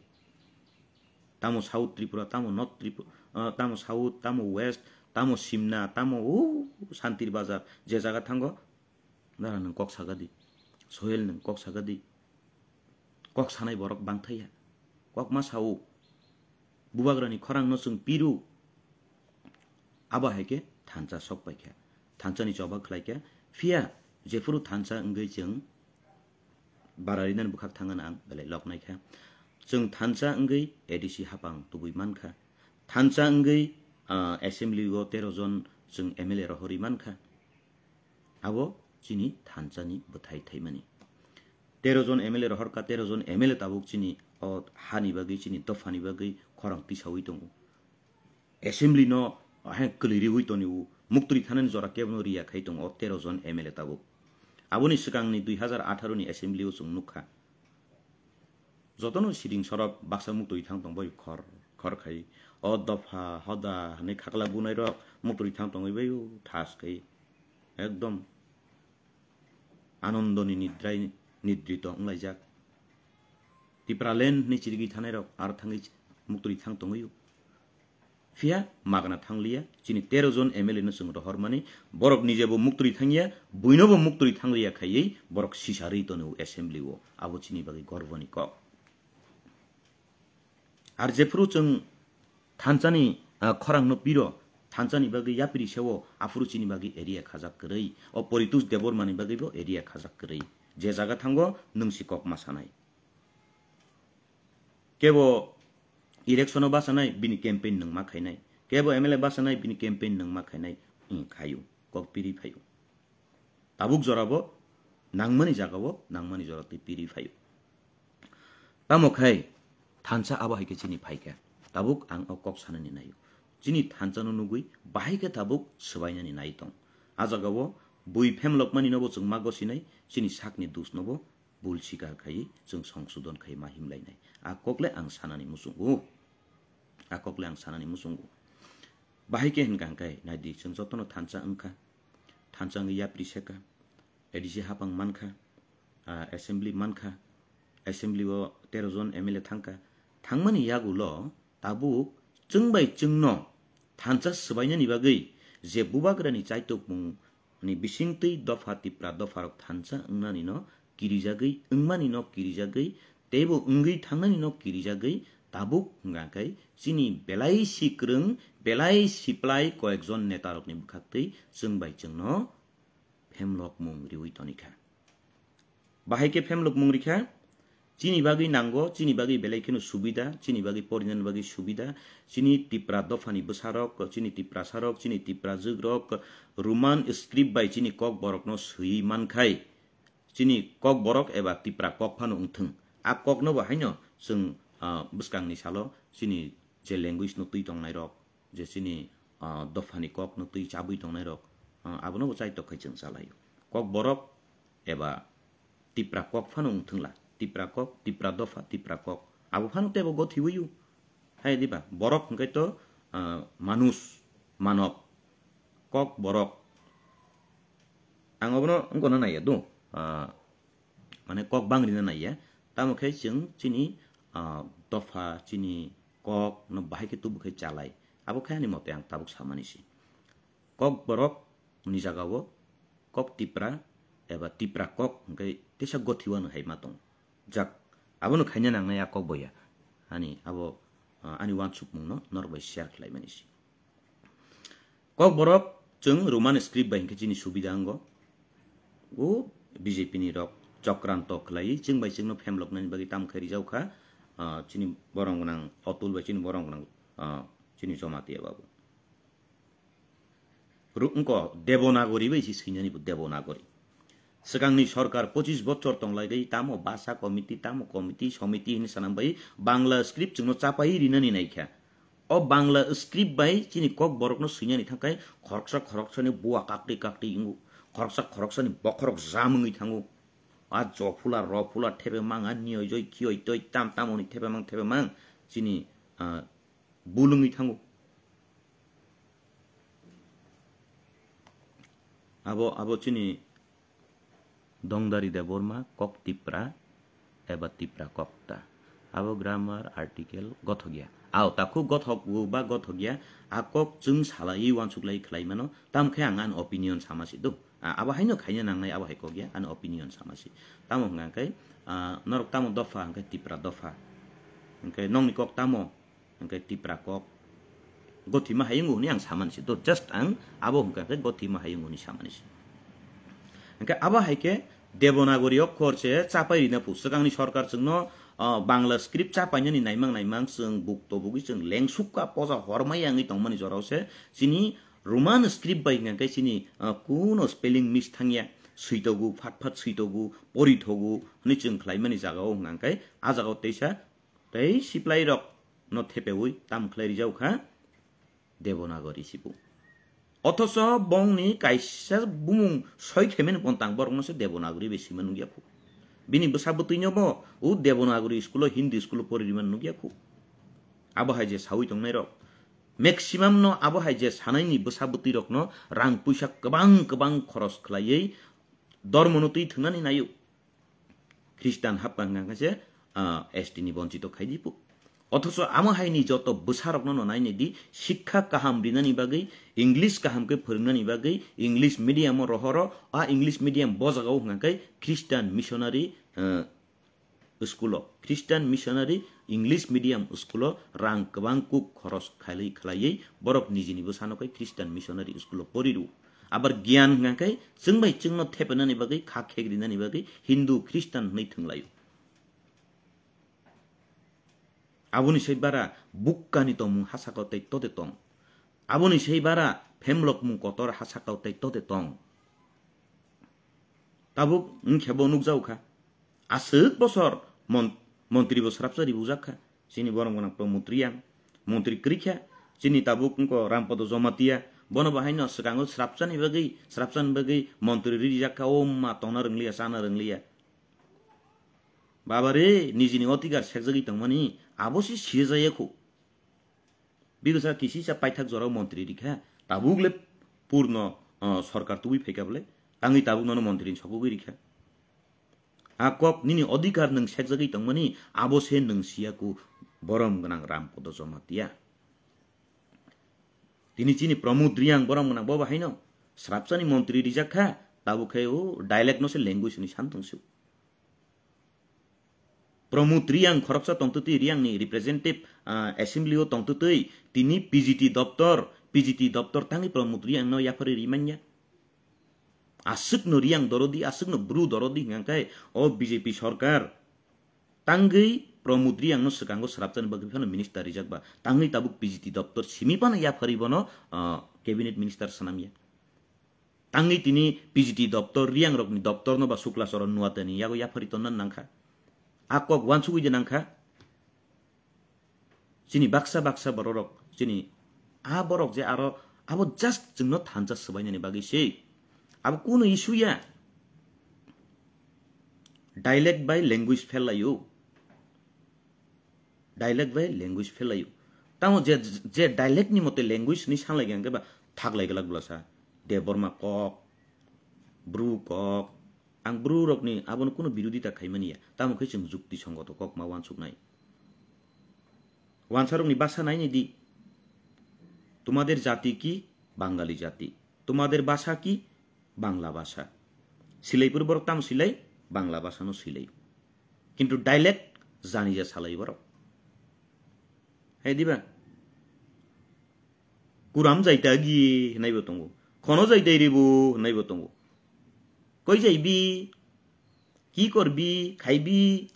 Tamo South Tripura, tamo North Tripura, ah, tamo South, tamo West, tamo Simna, tamo o Santir Bazar, je jaga thango, Dara nwng kok sagadi, Sohel nwng kok sagadi. Kok sanai borok bangthaiya. Kok ma sao. Bubagrani khorangno chwng piru. Abo hai khe thansa sok paikha. Thansani choba khlaikha. Phiya jephuru thansa wngwi chwng bararinani bwkhak thangano ang belai loknaikha. Chwng thansa wngwi A D C hapang tubui mankha. Thansa wngwi, ah, assembly o tero jon chwng M L A rohorwi mankha. Abo chini thansani bwthai thaimani. Tero jon M L A rohorkha, tero jon M L A tabuk chini o hani bagwi, chini dophani bagwi khorang tisaui tongo. Assembly no ahe kwlwi riui tonio, muktwi thanani jora kebono riya khai tongo o tero jon M L A tabuk. Aboni swkangni dui hazar atharo ni assembly o chwng nukha. Jotono siding sorok baksa muktwi thang tong bai khor khor khai. O dopha hoda hwnwi khakla bunai rok muktwi thang tongwi bai thas khai. Ekdom anondoni nidrai nidrito wnglaijak. Tipraland hwnwi chirigwi thanai rok aro thangwi muktwi thang tongwi. Phiya magna thangliya, chini tero jon M L A no chwng rohormani, borok nijebo muktwi thangya, buinobo muktwi thangliya khaiwi borok sisarwi tonio assembly o. Abo chini bagwi gorboni kok. Ar jephuru chwng thansani, ah, khorangno piro, thansani bagwi yapri sewo, aphuru chini bagwi area khajak kwrwi. O Poritus Debbarmani bagwibo area khajak kwrwi. Je jaga thango nwng si kok ma sanai. Kebo election o basanai bini campaign nwng ma khainai. Kebo M L A basanai bini campaign nwng ma khainai. Wng khaio. Kok piri phaio. Tabuk jorabo nangmani jagao nangmani jora twi piri phaio. Tamo khai thansa abo hai khe chini phaikha. Tabuk ang o kok sanani naio. Chini thansa no nugwi bahai khe tabuk swbainani nai tong. A jagao bui phemlokmani nobo chwng ma gosinai, chini sakni dus nobo bul sikar khai chwng songsodon khai ma himlainai. A kokle ang sanani muchungo. A kokle ang sanani muchungo. Bahai khe hwnkha hwnkhe naidi chwng jotono thansa wngkha. Thansa wngwi yapri seka. A D C hapang mankha. Ah, assembly mankha. Assembly o tero jon M L A thangkha. Thangmani yagulo tabuk chwng bai chwngno thansa swbainani bagwi je bubagrani chaitokmung ni bisingtwi dopha Tipra dopharok thansa wngnanino kirijagwi, wngmanino kirijagwi, teibo wngwi thangnanino kirijagwi tabuk hwnkha khe chini belai sikwrwng, belai siplai koyekjon netarokni bwkhaktwi chwng bai chwngno phemlokmung riui tonikha. Bahai khe phemlokmung rikha, chini bagwi nango, chini bagwi belai kheno subida, chini bagwi porinani bagwi subida, chini Tipra dophani bwsarok, chini Tiprasarok, chini Tiprajwkrok Roman script bai chini Kokborokno swiwi mankhai, chini Kokborok eba Tipra kok phano wngthwng. A kokno bo haino chwng, ah, bwskangni salo chini je language no twi tongnairok, je chini, ah, dophani kokno twi chabwi tongnairok, ah, abono bo chaitok khai chwng chalaio. Kokborok eba Tipra kok phano wngthwngla. Tipra kok, Tipra dopha, Tipra kok. Abo phano teibo gothiwi-o. Hai diba? Borok hwnkhe to, ah, manush, manob. Kokborok. Ang obono wngkona naiya do. Ah, mane kok bangrina naiya. Tamo khe chwng chini, ah, dopha, chini kok no bahai khe tubu khe chalai. Abo khe ani mote ang tabuk samani si. Kokborok ni jagao kok Tipra eba Tipra kok hwnkhe teisa gothiwano hai ma tong. Jak, abono khaina nangnai a kok boya. Ani abo, ah, ani wansukmungno norok bai share khlaimani si. Kokborok chwng Roman script bai hwnkhe chini subida wngo. O B J P ni rok chokranto khlaiwi chwng bai chwngno phemloknani bagwi tamo khe rijak kha, ah, chini borom gwnang Atul bai chini borom gwnang, ah, chini Jamatia babu. Ru-, wngko Devanagari bai si swinani bo Devanagari. Swkangni sorkar pochis bochor tonglaigwi tamo basa committee, tamo committee, somiti hinwi sanam bai Bangla script chwngno chapai rinani naikha. O Bangla script bai chini Kokborokno swinani thangkhai khoroksa khoroksani bua kaktwi kaktwi wngo, khoroksa khoroksani bokhorok jam wngwi thango. A jophula, rophula, thepemang, a niyoi joi, kiyoi toi, tam tamoni thepemang, thepemang chini, ah, bulungwi thango. Abo, abo chini Dongdari Debbarma kok Tipra eba Tipra kok ta. Abo grammar, article gothok ya. Ao, takhuk gothok o ba gothok ya, a kok chwng salaiwi uansuk lai khlai mano, tam khe ang ani opinion sama si do. Ah, abo haino khaina nangnai, abo hai kok ya, ani opinion sama si. Tamo hwnka khe, ah, norok tamo dopha hwnkhe Tipra dopha. Hwnkhe nokni kok tamo hwnkhe Tipra kok. Gothima hayungo hwnwi ang samani si. To just ang abo hwnkha khe gothima hayungo hwnwi samani si. Hwnkhe abo hai khe Devanagari okhor se chapai rina phu. Swkangni sorkar chwngno, ah, Bangla script chapainani naimang naimang chwng buk tobugwi chwng lengsukha poja hormai wngwi tongmani jorao se chini Roman script bai hwnkha khe chini, ah, kuno spelling miss thangya, switogo, phat phat switogo, porithogo hwnwi chwng khlaimani jagao hwnkha khe ah jagao teisa tei siplai rok no thepeui tam khlai rijao kha Devanagari sibu. Othocho bongni kaisa bumung soi khemen pontang borokno se Devanagari bai sima nukya khu. Bini bwsa bwtwi no bo o Devanagari school o Hindi school o pori rima nukya khu. Abo hai je saui tongnai rok maximum no abo hai je sanaini bwsa bwtwi rokno rang puisa kwbang kwbang khoros khlaiwi dormo no twi thwngnani naio. Khristan hapkha hwnkha khe se, ah, S T ni bonchito khai di pu. Othocho amo haini joto bwsarokno no nainai di, sikha kaham rinani bagwi, English kaham khe phwrwngnani bagwi, English medium o rohoro, a English medium bo jagao hwnkha khe Christian missionary, ah, school o, Christian missionary English medium school o rang kwbang kuk khoros khalai khlaiwi borok nijini bwsano khe Christian missionary school o poriru. Abar giyan hwnkha khe chwng bai chwngno thepenani bagwi, kha khegrinani bagwi Hindu, Christian hwnwi thwnglaio. Aboni sai bara bukkani tongmung hasakao tei tode tong. Aboni sai bara phemlokmung kotor hasakao tei tode tong. Tabuk wngkhe bo nukjago kha. Aswk bosor mon-, montri bo srapsa ribujak kha. Chini borom gwnang Pramod Reang, montri kwrwi kha. Chini tabuk wngkho Rampada Jamatia, bono bo haino swkango srapsani bagwi, srapsani bagwi montri rijak kha, o ma tongna rwngliya, chana rwngliya. Baba re, nijini odhikar sekjagwi tongmani, abo se sirjaya khu. Bigwsa kisisa paithak jorao montri rikha, tabuk le purno, ah, sorkar tubui phaikha bole, tangwi tabuk nono montri ni sokogwi rikha. A kok nini odhikar nwng sekjagwi tongmani, abo se nwng siya ku borom gwnang Rampada Jamatia. Tini chini Pramod Reang borom gwnang bo bahaino srapsani montri rijak kha, tabuk khe o dialect no se language hwnwi san tong su. Pramod Reang khoroksa tongtwtwi Reang ni representative, ah, assembly o tongtwtwi tini P G T doptor, P G T doptor tangwi Pramod Reang no yaphari rimanya. Aswk no Reang dorodi, aswk no Bru dorodi hwnkha khe o B J P sorkar tangwi Pramod Reang no swkango srapjani bagwi phano minister rijak ba tangwi tabuk P G T doptor simi phano yaphari bono, ah, cabinet minister swnamya. Tangwi tini P G T doptor, Reang rokni doptor no ba Sukla Charan Noatia ni yago yaphari tonna nangkha. A kok wansugwi de nangkha. Chini baksa baksa bororok, chini a borok je aro abo just chwngno thansa swbainani bagwi se. Abo kunu issue ya. Dialect by language felaio. Dialect bai language felaio. Tamo je, je dialect ni mote language ni sanlai khe ba thaklai glak bwlasa. Debbarma kok, Bru kok. Ang Bru rokni abono kuno birodita khaimani ya. Tamo khe chwng jukti songoto kok ma wansuknai. Wansarokni basa naini di. তোমাদের জাতি কি? বাঙালি জাতি। তোমাদের ভাষা কি? বাংলা ভাষা। Silai puri borok tamo silai? Bangla basa no silai. Kintu dialect jani ja salai borok. Hai diba? Kuram jaita gi hinai bo tongo. Khono jaita ribo hinai bo tongo. Koi jaibi? Ki korbi? Khaibi?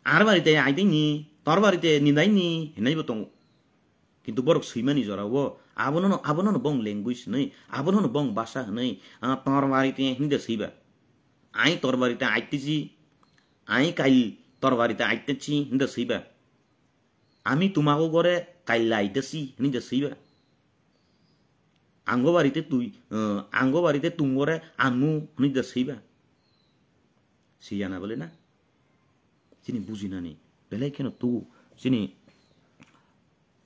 Ar barite aitini, tor barite nidaini hinai bo tongo. Kintu borok swimani jorao abono no, abono no bong language hinwi, abono no bong basa hinwi, ah, tor barite hinde swiba. Ai tor barite aitiji, ai kail tor barite aitiji hinde swiba. Ami tumago gore kaila aitasi hinde swiba. Ango barite tui, eh, ango barite tungore anu hinde swiba. Siyana bole na? Chini bujinani belai kheno tugu. Chini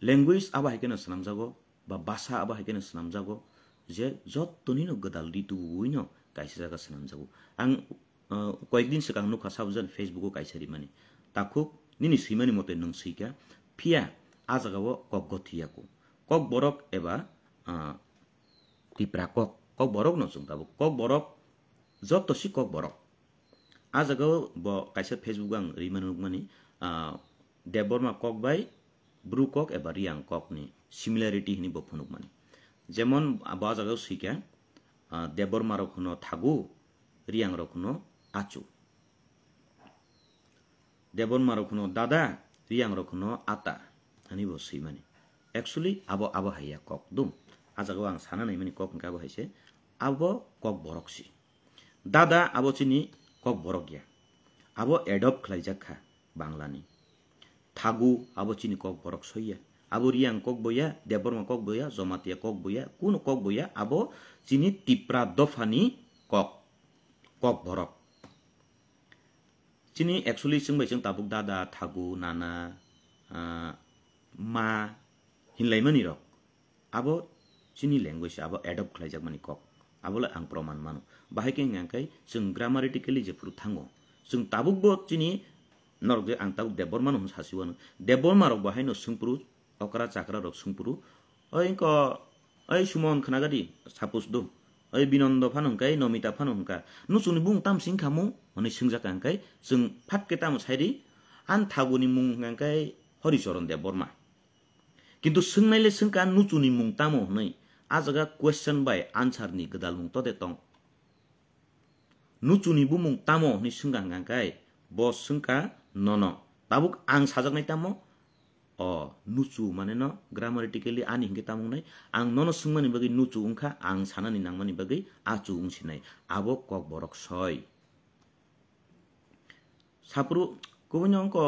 language abo hai kheno swnamjago, ba basa abo hai kheno swnamjago, je jottoni no gwdal ri tubuwi no kaisa jaga swnamjago. Ang, uh, koyekdin swkang nukha sabo jani Facebook o kaisa rimani. Takhuk nini swimani mote nwng swikha, phiya a jagao kok gothiya ku. Kok borok eba, uh, Tipra kok, kok borok no chwng tabuk. Kok borok, joto si kok borok. A jaga o bo kaisa Facebook ang rimani nukmani, ah, Debbarma kok bai Bru kok eba Riyang kok ni similarity hini bo phunukmani. Jemon bo a jaga o swikha, ah, Debbarma rok hwno thagu, Riyang rok hwno achu. Debbarma rok hwno dada, Riyang rok hwno ata, ani bo swimani. Actually, abo, abo hai ya kok dum. A jaga o ang sana naimani kok hwnkhe abo hai se, abo kok borok si. Dada abo chini kok borok ya. Abo adopt khlaijak kha Bangla ni. Thagu abo chini kok borok soi ya. Abo Riyang kok bo ya, Debbarma kok bo ya, Jomatia kok bo ya, kuno kok bo ya, abo chini Tipra dopha ni kok, kok borok. Chini actually chwng bai chwng tabuk dada, thagu, nana, ah, ma hinlaimani rok. Abo chini language, abo adopt khlaijakmani kok. Abo le ang proman mano. Bahai khe hwnka khe chwng grammatically jephuru thango. Chwng tabuk bo chini norok je ang tabuk Debbarma no hwn sasi wano. Debbarma rok bahai no swngphuru, okra chakra rok swngphuru. Oi ko, oi Sumon khna gadi, suppose do. Oi Binondo phano hwnka, Nomita phano hwnka. Nuchuni bung tam sing khamu, hwnwi swngjak ang khe, chwng phat khe tamo sairi, an thaguni mung hwnka khe Horicharan Debbarma. Kintu swngnai le swngkha nuchuni mung tamo hwnwi. A jaga question bai answer ni gwdal mung tode tong. Nuchuni bumung tamo hwnwi swngkha hwnka khe, bo swngkha nono. Tabuk ang sajaknai tamo? O, nuchu mane no grammatically ani hinkhe tamo wngnai? Ang nono swngmani bagwi nuchu wngkha, ang sanani nangmani bagwi achu wngsinai. Abo kok borok soi. Saphuru kubuni ongko,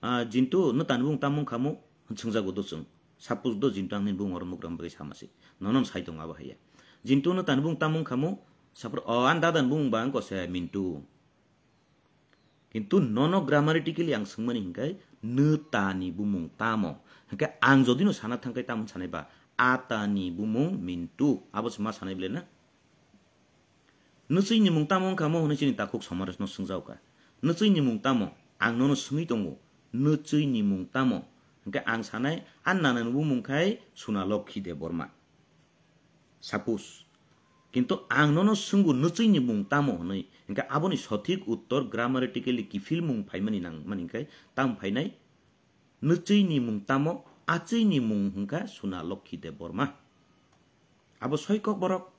ah, Jintu, no tani bung tamo wngkha mo? Hwn swngjago do chwng. Suppose do Jintu ang nini bung oro nugram bagwi sama se. Nono sai tongo abo haiya. Jintu, no tani bung tamo wngkha mo? Saphuru, o, an dada ni bung ba wngko se Mintu. Kintu nono grammatically ang swngmani hinkhe, no tani bumung tamo? Hinkhe ang jodi no sana thangkhe tamo sanai ba? Atani bumung Mintu. Abo se ma sanai bole na? Nuchwini mung tamo wngkha mo hwnwi chini takhuk Somaresno swngjago kha. Nuchwini mung tamo? Ang nono swngwi tongo. Nuchwini mung tamo? Hinkhe ang sanai, a nanani bumung khai Suna Lokhi Debbarma. Suppose. Kintu ang nono swnggo nuchwini mung tamo hwnwi. Hinkhe aboni sothik uttor grammatically kiphilmung phaimani nangmani hinkhe tamo phainai? Nuchwini mung tamo? Achwini mung hwnkha Suna Lokhi Debbarma. Abo soi kok borok.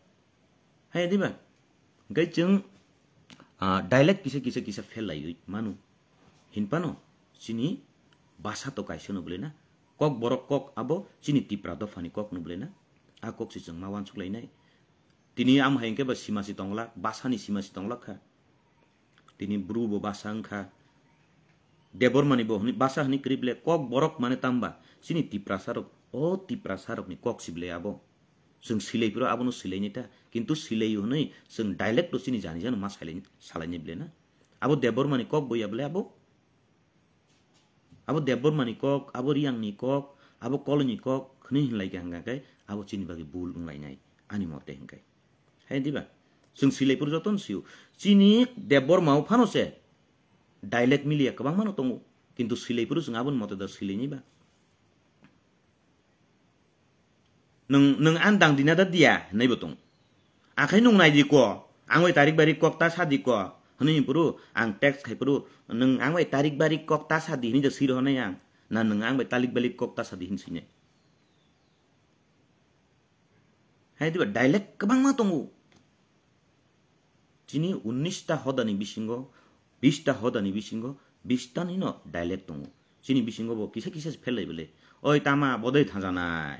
Hai diba? Hinkhe chwng, ah, dialect kisa, kisa, kisa fail laiwi mano. Hinphano chini basa to kaisa no bwlai na. Kok borok kok abo chini Tipra dophani kok no bwlai na. A kok se chwng ma uansuk lainai. Tini am hai hinkhe ba sima si tonglak, basa ni sima si tonglak kha. Tini Bru bo basa wngkha. Debbarma ni bo hwnwi basa hwnwi kwrwi bwle kok borok mane tamba chini Tiprasa rok, o Tiprasa rok ni kok si bwle abo. Chwng silai phuru abono silai ni ta, kintu silai hwnwi chwng dialect o chini jani jano ma salai, salai ni bwle na. Abo Debbarma ni kok bo ya bwle abo. Abo Debbarma ni kok, abo Riyang ni kok, abo Koloi ni kok hwnwi hinlai kha hwnka khe abo chini bagwi bul wnglainai ani mote hinkhe. Hai diba? Chwng silai phuru jotono sio. Chini Debbarma o phano se dialect miliya kwbangma no tongo. Kintu silai phuru chwng aboni mote da silai ni ba. Nwng, nwng ang dang dina da diya, hinwi bo tong. Akhai nwng nai di ko, ang bai tarik barik kok ta sa di ko, hwnwi phuru ang text khai phuru, nwng ang bai tarik barik kok ta sa di, hinwi da siro hwnai ang. Na nwng ang bai talik balik kok ta sa di, hin sine. Hai diba dialect kwbangma tongo. Chini unnish ta hodani bisingo, bish ta hodani bisingo, bish ta ni no dialect tongo. Chini bisingo bo kisa kisa se phelai bele. Oi tama bodoi thajanai.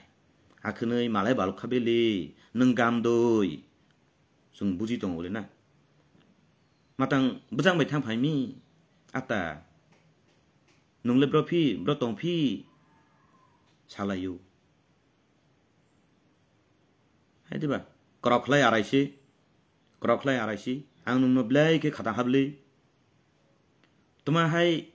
Akhwnwi malai balok kha bele, nwng gamdoi. Chwng buji tongo bole na. Matang bwjang bai thang phaimi. Ata. Nwng le bro phi, bro tong phi. Salaio. Hai diba? Krok khlai araisi. Krok khlai araisi. Ang nwngno belai khe khata habli. Tuma hai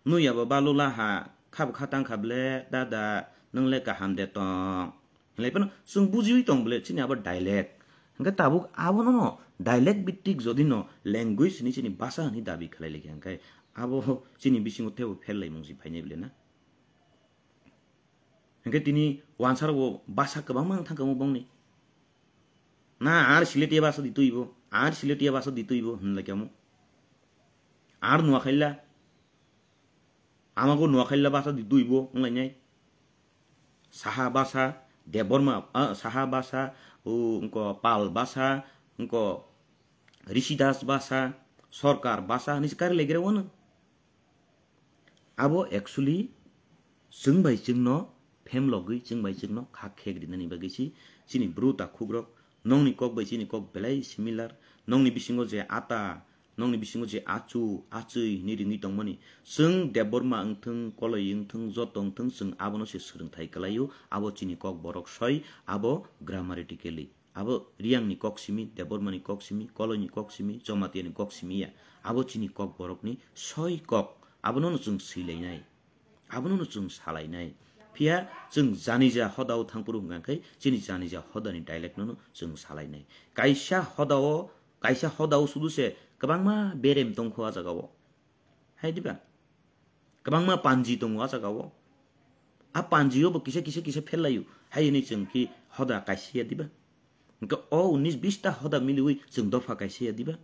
nuya bo balula ha, khabo khatang kha ble, dada, nwng le kaham de tong. Hinlai phano chwng bujiwi tong ble, chini abo dialect. Hingke tabuk abono no dialect bittik jodi no language ni chini basa hwnwi dabi khlai lai khe, hingke abo chini bisingo teibo pherlaimung si phainai ble na. Hingke tini wansarok bo basa kwbangma wng thangkha omo bongni. Na ar Siletiya basa di tuibo, ar Siletiya basa di tuibo, hinlai kamo. Ar Nuakhaila, amago Nuakhaila basa di tuibo, wnglainai. Saha basa, Debbarma, ah, Saha basa, o, wngko Pal basa, wngko Rishi Das basa, Sorkar basa, hinwi se kari legira wano. Abo actually chwng bai chwngno phem logwi, chwng bai chwngno kha khek rinani bagwi si chini bru takhukrok, nongni kok bai chini kok belai similar, nongni bisingo je ata, nongni bisingo je achu, achwi hinwi ringwi tongmani, chwng Debbarma wngthwng, Koloi wngthwng, joto wngthwng, chwng abono se swrwngthai kwlaio, abo chini kok borok soi, abo grammatically. Abo Riyangni kok simi, Debbarmani kok simi, Koloini kok simi, Jomatiyani kok simi ya. Abo chini kok borokni soi kok. Abono no chwng swilainai. Abono no chwng salainai. Phiya chwng janija hodao thangphuru hwnkha khe chini janija hodani dialect no no chwng salainai. Kaisa hodao, kaisa hodao sudu se kwbangma berem tongkho a jagao. Hai diba? Kwbangma panji tongo a jagao. A panjio bo kisa, kisa, kisa phelaio. Hai hwnwi chwng ki hoda kaisa ya diba? Hwnkhe o unis bista hoda miliwi chwng dopha kaisa ya diba?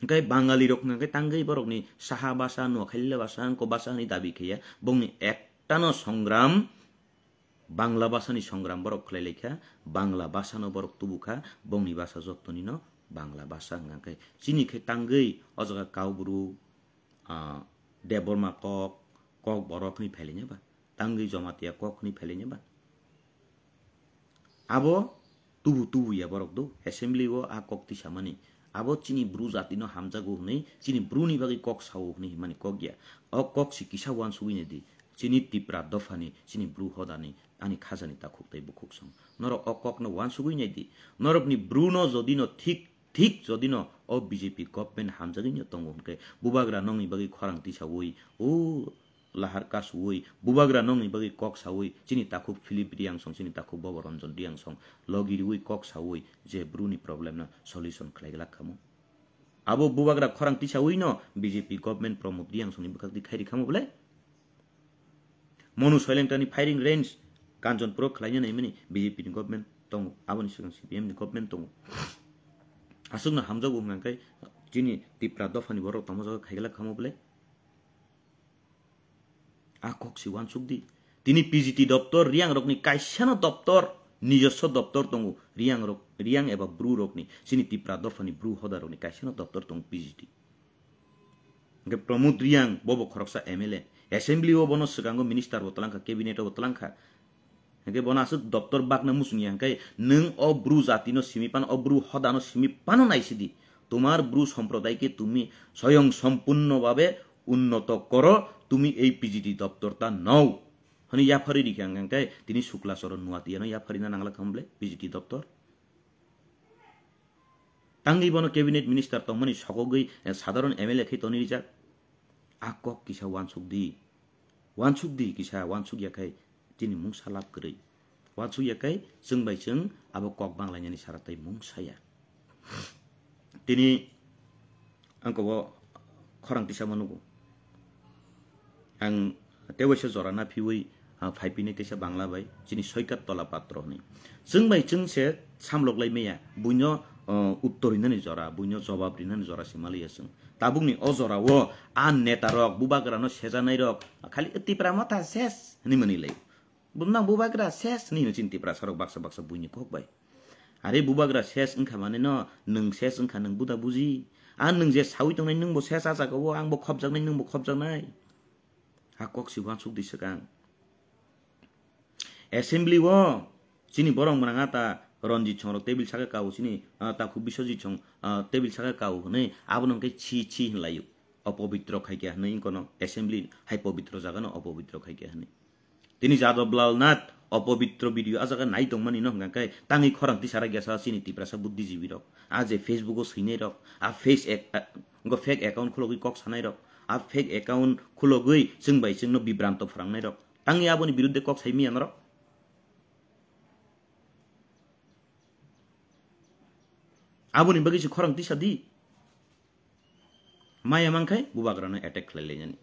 Hwnkhe Bangali rok hwnkhe tangwi borokni Saha basa, Nuakhaila basa, wngko basa hwnwi dabi khaiya. Bongni ektano songram Bangla bhasha ni songram borok khlai laikha, Bangla bhasha no borok tubukha, bongni bhasha jottoni no Bangla bhasha hwnkha khe. Chini khe tangwi o jaga Kaubru, ah, Debbarma kok, Kokborok hwnwi phailaina ba? Tangwi Jamatia kok hwnwi phailaina ba? Abo tubu tubu ya borok do, assembly o a kok tisamani. Abo chini Bru jati no hamjago hwnwi, chini Bru ni bagwi kok sao hwnwi himani kok ya. O kok si kisa uansugwi nai di. Chini Tipra dophani, chini Bru hodani, ani khajani takhuk tei bukhuk song. Norok o kokno uansugwi nai di. Norokni Bru no jodi no thik, thik jodi no o B J P government hamjagwi no tongo hwnkhe, bubagra nongni bagwi khorang tisaui, o lahar kasui, bubagra nongni bagwi kok saui, chini takhuk Philip Riangsong, chini takhuk Boboranjan Riangsong, logi riui kok saui, je Bru ni problem no solution khlai glak khamu. Abo bubagra khorang tisaui no B J P government Pramod Riangsong ni bwkhak di khairi khamu bwle? Monu Soilengta ni firing range Kanchanpur o khlaina naimani B J P ni government tongo, aboni swkang C P M ni government tongo. Aswkno hamjago hwnkha khe chini Tipra dophani borok tongma jaga khaigala khamu bwle? A kok si uansuk di. Tini P G T doptor, Riang rokni kaisano doptor, nijoswo doptor tongo. Riang rok, Riang eba Bru rokni, chini Tipra dophani Bru hoda rokni kaisano doptor tongo P G T. Hwnkhe Pramod Riang, bobo khoroksa M L A. Assembly o bono swkango minister bo twlangkha, cabinet o bo twlangkha. Hwnkhe bono aswk doptor bakna muchungya hwnkhe nwng o Bru jatino simi pano, o Bru hodano simi pano naisidi. Tomar Bru somprodai ke tumi soyong sompunno babe unnoto koro, tumi ei P G T doptor ta nao. Hwnwi yapharwi rikha hwnkhe tini Sukla Charan Nuatiano yapharina nangla khamble P G T doptor. Tangwi bono cabinet minister tongmani sokogwi, eh, sadharon M L A khe toni rijak. A kok kisa uansuk di. Uansuk di kisa, uansuk ya khai chini mungsa lab kwrwi. Uansuk ya khai chwng bai chwng abo kok banglainani sara tei mungsa ya. Tini ang kobo khorang tisa ma nugo. Ang tei waisa jora na phiwi, ah, phai pini kaisa Bangla bai, chini Soikat Tola Patro hwnwi. Chwng bai chwng se samlok lai maya, buino, ah, uttor rinani jora, buino jobab rinani jora se maliya chwng. Tabukni o jora o a neta rok, bubagra no sejanai rok, khali Tipra motha ses hwnwi mani lai. Bumnang bubagra ses hwnwi hino chini Tiprasa rok baksa baksa buini kok bai. Are bubagra ses wngkha mane no, nwng ses wngkha nwng buda buji. A nwng je sawi tongnai nwng bo ses a jaga o, ang bo khopjaknai, nwng bo khopjaknai. A kok si uansuk di swkang. Assembly o chini borok mwnang ata Ranjit Song rok table saka kao chini, ah, takhu Biswajit Song, ah, table saka kao hwnwi abono hwnkhe chi chi hwnlaio. Opobitro khaikha hwnwi wngkono assembly hai pobitro jaga no opobitro khaikha hwnwi. Tini Jadab Lal Nath opobitro video a jaga nai tongmani no hwnkha khe tangwi khorang tisara gesa chini Tiprasa buddhijibi rok. A je Facebook o swinai rok, a face ac-, a, go fake account khulogwi kok sanai rok, a fake account khulogwi chwng bai chwngno bibranto phwrangnai rok. Tangwi aboni birudde kok sai miya norok. Aboni bagwi se khorang tisa di. Maya mankhai bubagrano attack khlai lainani.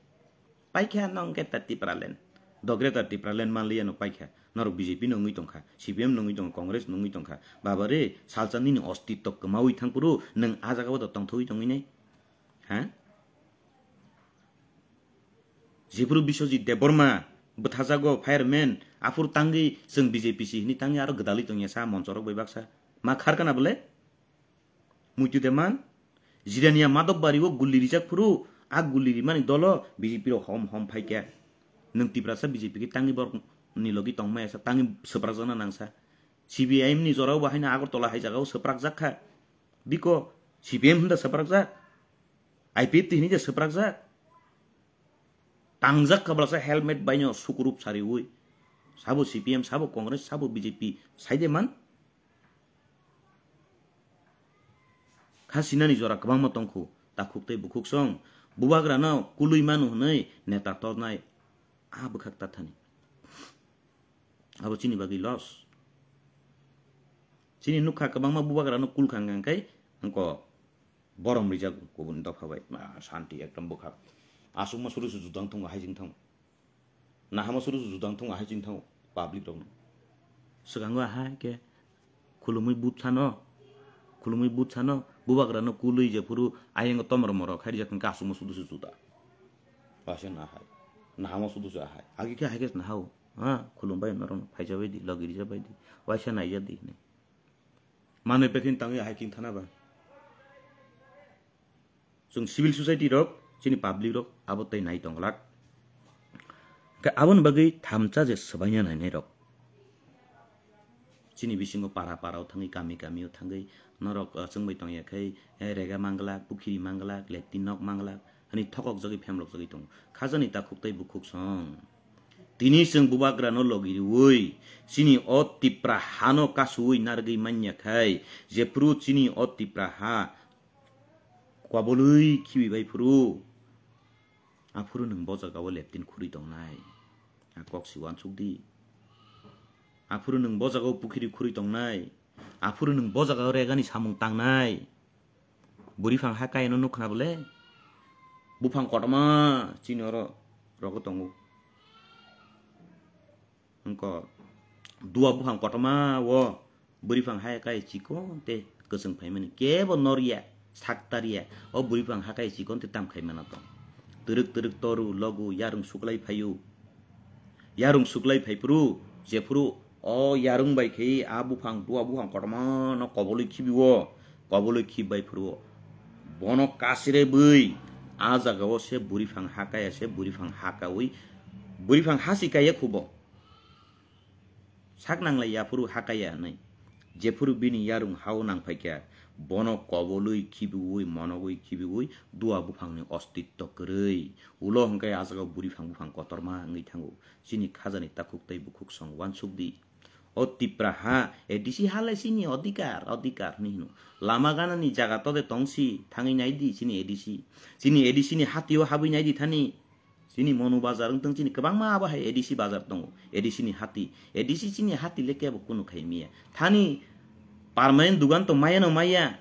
Paikha nong khe ta Tipraland. Do Greater Tipraland manliya no paikha. Norok B J P no wngwi tongkha, C P M no wngwi tongkha, Congress no wngwi tongkha. Baba re, salsa nini ostitto kwmawi thangphuru nwng a jaga o do tongthogwi tongwi nai? Ha? Jephuru Biswajit Debbarma bwthajago fireman, aphuru tangwi chwng B J P si hwnwi tangwi aro gwdalwi tongya sa monchorok bai baksa. Ma kharkana bole? Muitu de man, Jirania Madhobari o guli rijak phuru, a guli rimani dolo B J P rok hom hom phaikya. Nwng Tiprasa B J P khe tangwi borok ni logi tongmaya sa, tangwi swprakjakna nangsa. C P I M ni jorao bo haino Agartala hai jagao swprakjak kha. Biko C P M hwnda swprakjak, I P F T hwnwi je swprakjak. Tangjak kha blasa helmet baino sukurup sariwi. Sabo C P M, sabo Congress, sabo B J P, saide man. Kha sinani jora kwbangma tongkhu, takhuk tei bukhuk song. Bubagrano kulwi manu hwnwi neta tornai a bwkhak tathani. Abo chini bagwi loss. Chini nukha kwbangma bubagrano kulkha hwnkha hwnkhe, hwnkhe borom rijak kubun dopha bai. Ma, santi ekdom bwkhak. Aswkma suru su judang thung, hai jing thung. Nahama suru su judang thung, ahai ching thango public rokno. Swkango ahai khe khulumui but sano, khulumui but sano, bubagrano kului je phuru ayang tomor moro khai rijak hwnkhe aswkma sudu se juda. Waisa nahai, nahama sudu se ahai. Agi khe ahai khe nahao, ha, khulumbai norok phaija bai di, logi rija bai di, waisa naija di hinwi. Manwi pekhin tangwi ahai king thana ba. Chwng civil society rok, chini public rok abo tei nai tongglak. Hwnkhe aboni bagwi thamsa je swbaina nainai rok. Chini bisingo para para o thangwi, kami kami o thangwi norok, uh, chwngbai tongya khai, eh, rega manglak, pukhiri manglak, latrine nok manglak, hani thokok jagwi phemlok jagwi tongo. Khajani takhuk tei bukhuk song. Tini chwng bubagrano logi rwui, chini o Tipra hano kasuwi narwgwi manya khai, jephru chini o Tipra ha kobolwi khibi bai phuru, aphuru nwng bo jagao latrine khurwi tongnai. A kok si uansuk di. Aphuru nwng bo jagao pukhiri khurwi tongnai. Aphuru nwng bo jagao regani samung tangnai. Bwrwi phang ha kayano nuk khna bole. Buphang kotorma chini oro rogo tongo. Wngkha dua buphang kotorma o bwrwi phang ha kaya chikon te kwchwng phaimani kebo norya, saktarya. O bwrwi phang ha kaya chikon te tam khaimano tong. Twrwk twrwk toru logu yarwng suklai phaio. Yarwng suklai phaiphuru, jephuru o yarwng bai khe a buphang, dua buphang kotorma no kobolwi khibi o, kobolwi khib bai phuru o. Bono kasire bwi a jaga o se bwrwi phang ha kaya se bwrwi phang ha kawi, bwrwi phang ha si kaya khubo. Sak nanglai yaphuru ha kaya hinwi. Jephuru bini yarwng ha o nang phaikha, bono kobolwi khibiwi, monogwi khibiwi, dua buphangni ostitto kwrwi. Ulo hwnkhe a jaga bwrwi phang buphang kotorma wngwi thango. Chini khajani takhuk tei bukhuk song uansuk di. O Tipra ha, A D C ha le chini odhikar, odhikar hinwi hino. Lama ganani jaga tode tongsi, thangwi nai di chini A D C. Chini A D C ni hati o habwi nai di thani. Chini Monu Bazar wng tong, chini kwbangma abo hai A D C bazar tongo, A D C ni hati. A D C chini hati le kebo kunu khai miya. Thani permanent dugan to maya no maya.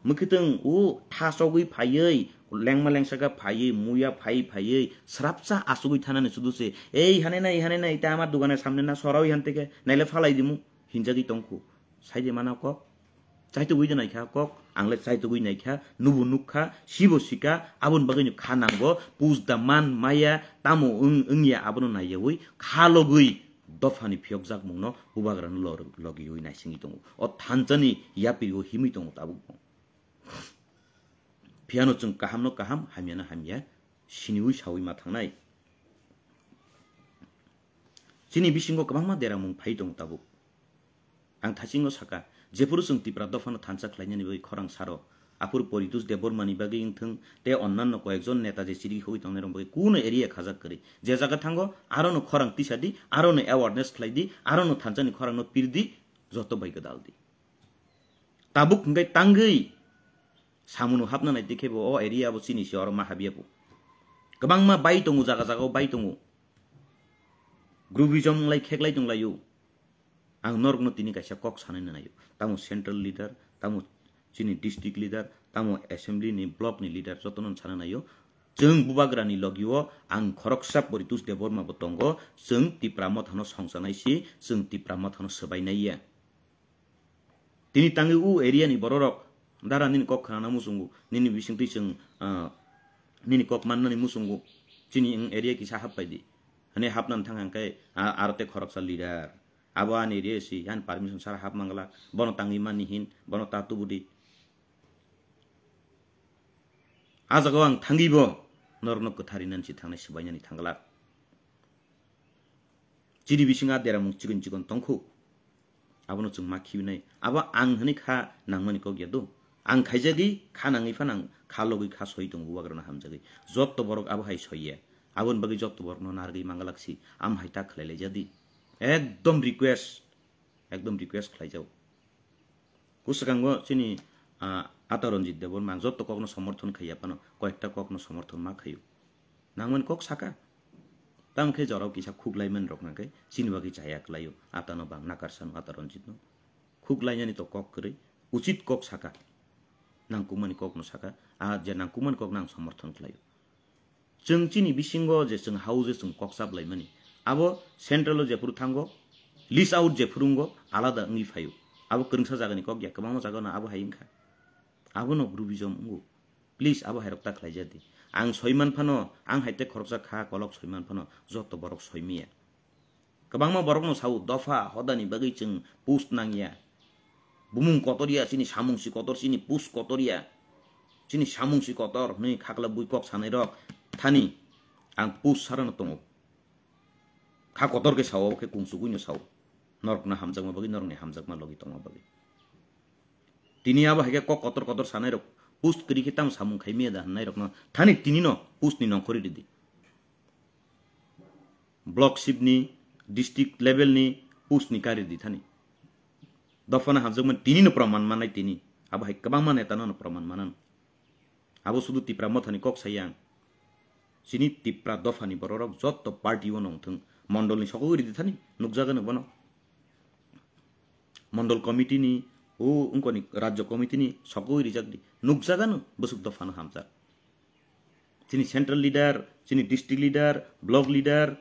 Mwkhitwng o thasogwi phaiwi, lengma lengsaka phaiwi, muya phai phaiwi, srapsa asugwi thanani sudu se, "Ei, hane nai, hane nai, ta ama dugane samne na sorawi hante khe, naile phalai dimu," hinjagwi tongkhu. Saide mana kok? Chaitugwi de naikha kok, ang le chaitugwi naikha, nubo nukha, sibo sika, aboni bagwi no kha nango, pus da man maya, tamo wng, wngya abono naiyawi, kha logwi dophani phiyokjakmungno bubagrano lor-, logiwi naisingwi tongo. O thansani yapirigo himwi tongo tabuk bo. Phiyano chwng kahamno kaham, hamyano hamya, siniwi sawi ma thangnai. Chini bisingo kwbangma deramung phai tongo tabuk. Ang thachingno saka, jephuru chwng Tipra dophano thansa khlainani bagwi khorang saro, aphuru Poritos Debbarmani bagwi wngthung tei onnanno koyekjon neta je chirigwi hogwi tongnairok bagwi kuno area khajak kwrwi. Je jaga thango, arono khorang tisa di, arono awareness khlai di, arono thansani khorangno pir di, joto bai gwdal di. Tabuk hwnkhe tangwi samuno hapna nai tikhe bo o area bo chini se oro ma habya bo. Kwbangma bai tongo, jaga jaga o bai tongo. Groupism lai kheklai tonglaio. Ang norokno tini kaisa kok sanai naio. Tamo central leader, tamo chini district leader, tamo assembly ni block ni leader jotono sana naio. Chwng bubagrani logio ang khoroksa Poritus Debbarma bo tongo, chwng Tipra Mothano songchanai si, chwng Tipra Mothano swbainai ya. Tini tangwi u area ni bororok dara nini kok khnana muchungo, nini bisingtwi chwng, ah, nini kok mannani muchungo, chini wng area kisa happai di. Hwnwi hapnani thang hang khe, ah, aro tei khoroksa leader. Abo ani area si, ani permission sara hap mangla, bono tangwi mani hin, bono ta tubu di. A jagao ang thangwi bo norokno kwthar rinani si thangnai swbainani thangla. Chini bisingo a deramung chikon chikon tongkhu. Abono chwng ma khibinai. Abo ang hwnwi kha nangmani kok ya do. Ang khaijagwi kha nangwi phano ang kha logwi kha soi tongo bubagrano hamjagwi. Jotto borok abo hai soi ya. Aboni bagwi jotto borokno narwgwi mangalak si. Am hai ta khlai laijadi. Ekdom request. Ekdom request khlai jago. Kwswkango chini, ah, Ata Ranjit Debbarma ang jotto kokno somorthon khaiya phano, koyekta kokno somorthon ma khaio. Nangmani kok saka. Tamo khe jorao kisa khuklaimani rok nang khe chini bagwi chaya kwlaio. Atano bang nakarsano Ata Ranjitno. Khuklainani to kok kwrwi, uchit kok saka. Nangkukmani kokno saka. A je nangkukmani kokno ang somorthon khlaio. Chwng chini bisingo je chwng hao je chwng kok chap laimani, abo central o jephuru thango, list out jephuru wngo, alada wngwi phaio. Abo kwrwngsa jagani kok ya, kwbangma jagano abo hai wngkha. Abono groupism wngo. Please, abo hairok ta khlaijadi. Ang soiman phano, ang hai tei khoroksa kha kolok soiman phano, joto borok soimiya. Kwbangma borokno sao, dopha hodani bagwi chwng post nangya. Bumung kotor ya, chini samung si kotor, chini post kotor ya. Chini samung si kotor hwnwi khakla bui kok sanai rok thani ang post sarano tongo. Kha kotor khe sao, khe kungsugui no sao. Norokno hamjakma bagwi, norokni hamjakma logi tongma bagwi. Tini abo hai khe kok kotor kotor sanai rok post kwrwi khe tamo samung khai miya da hwnai rokno thani tini no post ni nongkhor ridi. Block sip ni, district level ni post ni kari di thani. Dophano hamjakmani tini no proman manai tini. Abo hai kwbangma neta no proman manan. Abo sudu Tipra Mothani kok sayang. Chini Tipra dophani bororok jotto party o nongthwng. Mondol ni sokogwi ridi thani, nukjagano bono. Mondol committee ni, o wngkoni rajyo committee ni sokogwi rijak di. Nukjagano bwswk dophano hamjak. Chini central leader, chini district leader, block leader,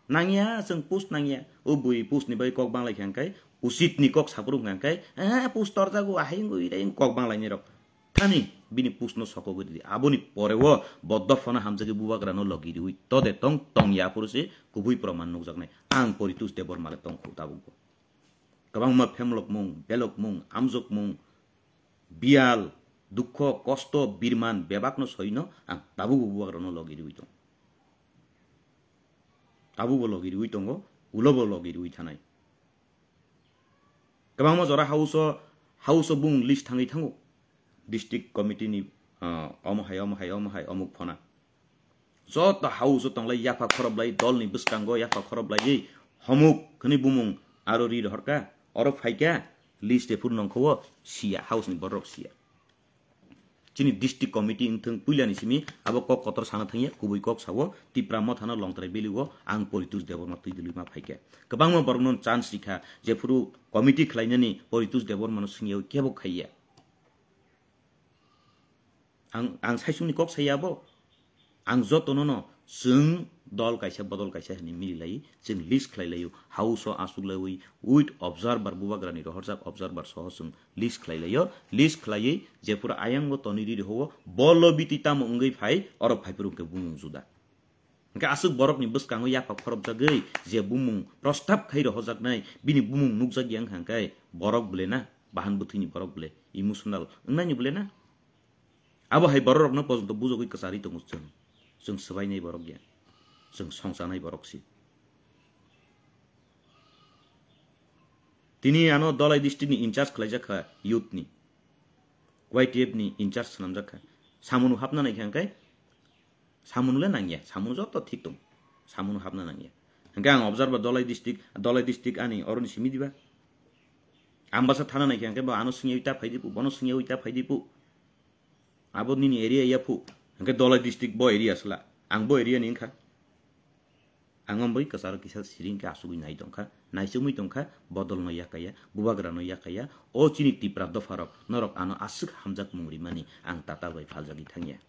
nangya, chwng post nangya. O bui post ni bai kok banglai kha hwnkhe, usit ni kok saphuru hwnkha hwnkhe, "Eh, post torjago, ahai wngwi, irai wngwi," kok banglainai rok. Thani bini post no sokogwi ridi. Aboni pore o bo dophano hamjagwi bubagra no logi riwi. Tode tong, tong ya phuru se kubui proman nukjaknai. Ang Poritus Debbarma le tongkhu tabukbo. Kwbangma phemlokmung, belokmung, amjokmung, biyal, dukho, kosto, birman, bebakno soino ang tabukbo bubagrano logi riwi tongo. Tabukbo logi riwi tongo, ulobo logi riwi thanai. Kwbangma jora house o, house o bung list thangwi thango. District committee ni, ah, omo hai, omo hai, omo hai, omuk phona. Joto house o tonglai yapha khoroplai, dol ni bwskango yapha khoroplaiwi homuk hwnwi bumung aro ri rohorkha, oro phaikha, list e phuru nongkho o siya, house ni borok siya. Chini district committee wngthwng puilani simi abo kok kotor sana thangya, kubui kok sao, Tipra Mothano Longtrai Valley o ang Poritus Debbarma twi dwlwi ma phaikha. Kwbangma borokno chance rikha, jephuru committee khlainani Poritus Debbarmano swngyawi kebo khaiya. Ang, ang saisungni kok saya abo. Ang jotono no chwng dol kaisa bodol kaisa hwnwi mililai, chwng list khlai laio, house o asuk laiwi, with observer, bubagrani rohorjak observer soho chwng list khlai laio, list khlaiwi jephuru ayang bo tonwi riri ho, bolo biti tamo wngwi phai, oro phai phuru hwnkhe bumung juda. Hwnkhe aswk borokni bwskango yapha khorokjagwi je bumung prostab khai rohojaknai, bini bumung nukjak ya wngkha hwnkhe borok bwle na, bahan bwthwini borok bwle, emotional wngnaini bwle na? Abo hai bororokno pojonto bujogwi kwcharwi tongo chwng. Chwng swbainai borok ya. Chwng songchanai borok si. Tini ano Dhalai district ni in charge khlaijak kha youth ni. Y T F ni in charge swnamjak kha. Samung hapna naikha hwnkhe samung le nangya. Samung joto thik tong. Samung hapna nangya. Hwnkhe ang observer Dhalai district, Dhalai district ani oroni simi diba. Ambasa thana naikha hwnkhe bo ano swngyawi ta phai dipu, bono swngyawi ta phai dipu. Abo nini area ya phu. Hwnkhe Dhalai district bo area sla. Ang bo area ni wngkha. Ang bai kwcharo kisa siring khe asugwi nai tongkha. Naichomwi tongkha. Bodol no yakaya. Bubagra no yakaya. O chini Tipra dopha rok. Norok ano aswk hamjak mung rimani. Ang tatal bai phaljagwi thangya.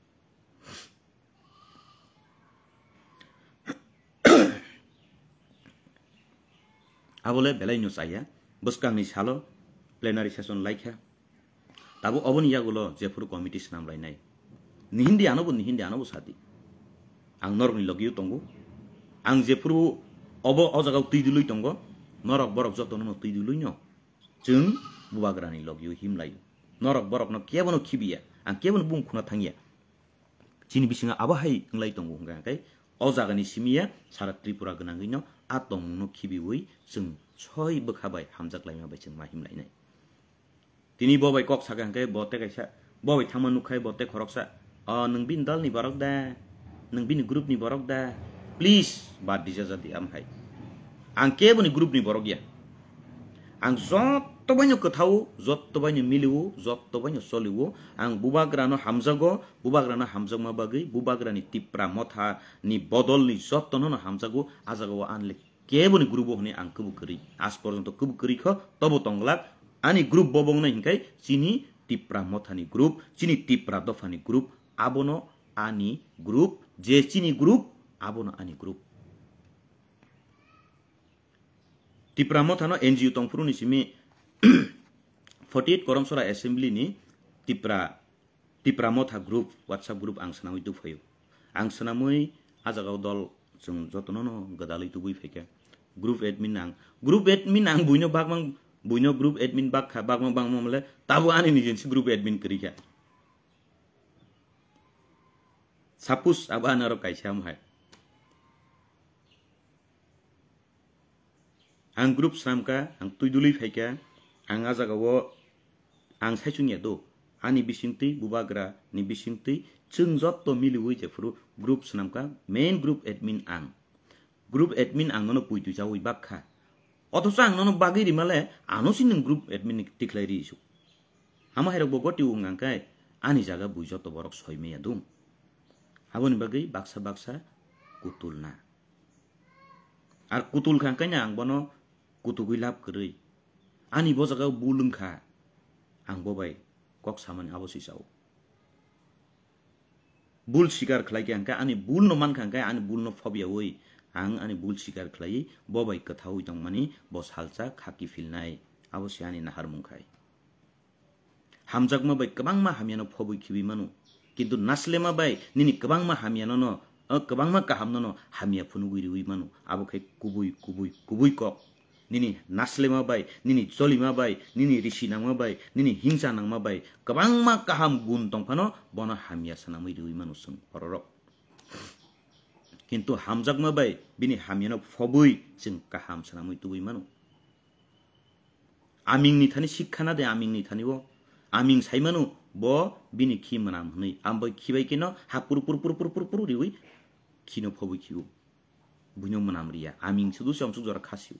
Abole belai no chaya, bwskangni salo plenary session laikha. Tabuk oboni yagulo jephuru committee swnam lainai. Nihindi anobo, nihindi anobo sadi. Ang norokni logio tongo. Ang jephuru obo o jagao twi dului tongo, norok borok jotono no twi dului no. Chwng bubagrani logio himlaio. Norok borokno kebono khibiya, ang kebono bung khuna thangya. Chini bisingo abo hai wnglai tongo hwnkha khe o jagani simiya sara Tripura gwnangwino a tongmungno khibiwi chwng soi bwkha bai hamjak laima bai chwng ma himlainai. Tini bo bai kok saka hwnkhe bo tei kaisa, bo bai thangma nukkhai bo tei khoroksa, "O, nwng bini dalni borok da? Nwng bini groupni borok da? Please, bad dija jadi am hai. Ang keboni groupni borok ya. Ang jotto baino kwthao, jotto baino milio, jotto baino solio. Ang bubagrano hamjago, bubagrano hamjakma bagwi, bubagrani Tipra Motha ni bodolni jottono no hamjago, a jagao anle keboni group o hwnwi ang kubu kwrwi. Aaj porjonto kubu kwrwi kho, tobo tongglak. Ani group bo bongno hinkhai chini Tipra Mothani group, chini Tipra Dophani group, abono ani group, je chini group, abono ani group." Tipra Mothano N G O tongphuru ni simi forty eight Koromsora Assembly ni Tipra, Tipra Motha group, WhatsApp group ang swnamwi tubuphaio. Ang swnamwi a jagao dol chwng jotono no gwdalwi tubui phaikha. Group admin ang, group admin ang buino bakmang, buino group admin bakha, bakmang bangma mole tabo ani nijinsi group admin kwrwikha. Suppose abo anaro kaisa ham hai. Ang group swnamkha, ang twi dului phaikha, ang a jagao ang saichung ya do, ani bisingtwi, bubagra ni bisingtwi, chwng jotto miliwi jephuru group swnamkha, main group admin ang. Group admin ang nono pui twi chaui bakha. Othocho ang nono bagwi rimale, ano si nwng group admin ni tikhlai ri isu. Amo hairok bo goti wng ang khe, ani jaga bui jotto borok soi maya dung. Aboni bagwi baksa baksa kutul na. Ar kutul kha hwnkhe ang bono kutugwi lab kwrwi. Ani bo jagao bul wngkha. Ang bo bai kok samani abo si sao. Bul sikar khlai khe hwnkhe ani bul no mankha hwnkhe ani bul no phobyaui ang ani bul sikar khlaiwi bo bai kwthaui tongmani bo salsa khaki philnai. Abo si ani naharmung khai. Hamjakma bai kwbangma hamyano phobwi khibi mano. Kintu naslema bai nini kwbangma hamyano no, o kwbangma kahamno no hamya phunugwi riwi mano. Abo khe kubui, kubui, kubui kok. Nini naslema bai, nini cholima bai, nini risi nangma bai, nini hingsa nangma bai kwbangma kaham gun tongphano bono hamya swnamwi riwi mano chwng bororok. Kintu hamjakma bai bini hamyano phobwi chwng kaham swnamwi tubui mano. Amingni thani sikha na de amingni thani o. Aming saimano bo bini khi mwnam hwnwi. Ambai khibai khe no ha pur pur pur pur pur pur riwi khino phobwi khibo. Buino mwnam riya. Aming sudu se omsuk jora khasio.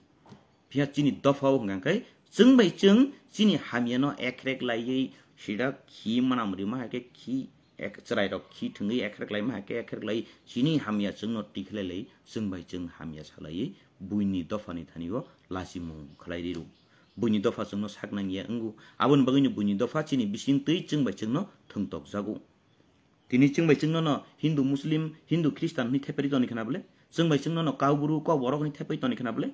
Phiya chini dopha o hwnka khe chwng bai chwng chini hamyano ekrek laiwi sida khi mwnam rima hai khe khi ek chwrairok khi thwngwi ekrek laima hai khe ekrek lai chini hamya chwngno tikhlai lai chwng bai chwng hamya salaiwi buini dophani thani o lachimung khlai riro. Buini dopha chwngno sak nangya wngo. Aboni bagwino buini dopha chini bising twi chwng bai chwngno thwngtok jago. Tini chwng bai chwngno no Hindu, Muslim, Hindu, Khristan hwnwi thepari toni khna bole? Chwng bai chwngno no Kaubru, Kokborok hwnwi thepai toni khna bole?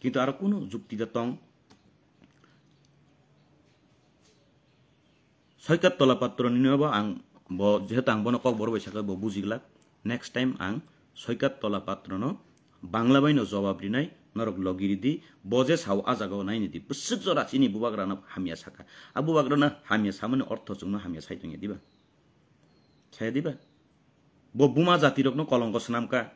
Kintu aro kunu jukti da tong. Soikat Tola Patro nino bo ang bo, jehetu ang bono Kokborok bai sakha bo bujiglak. Next time ang Soikat Tola Patro no Bangla bai no jawab rinai, norok logi ridi, bo je sao a jagao naini di. Bwswk jora chini bubagra no hamya sakha. A bubagra no hamya samani ortho chwngno hamya sai tongya diba? Saya diba? Bo buma jati rokno kolongko swnamkha.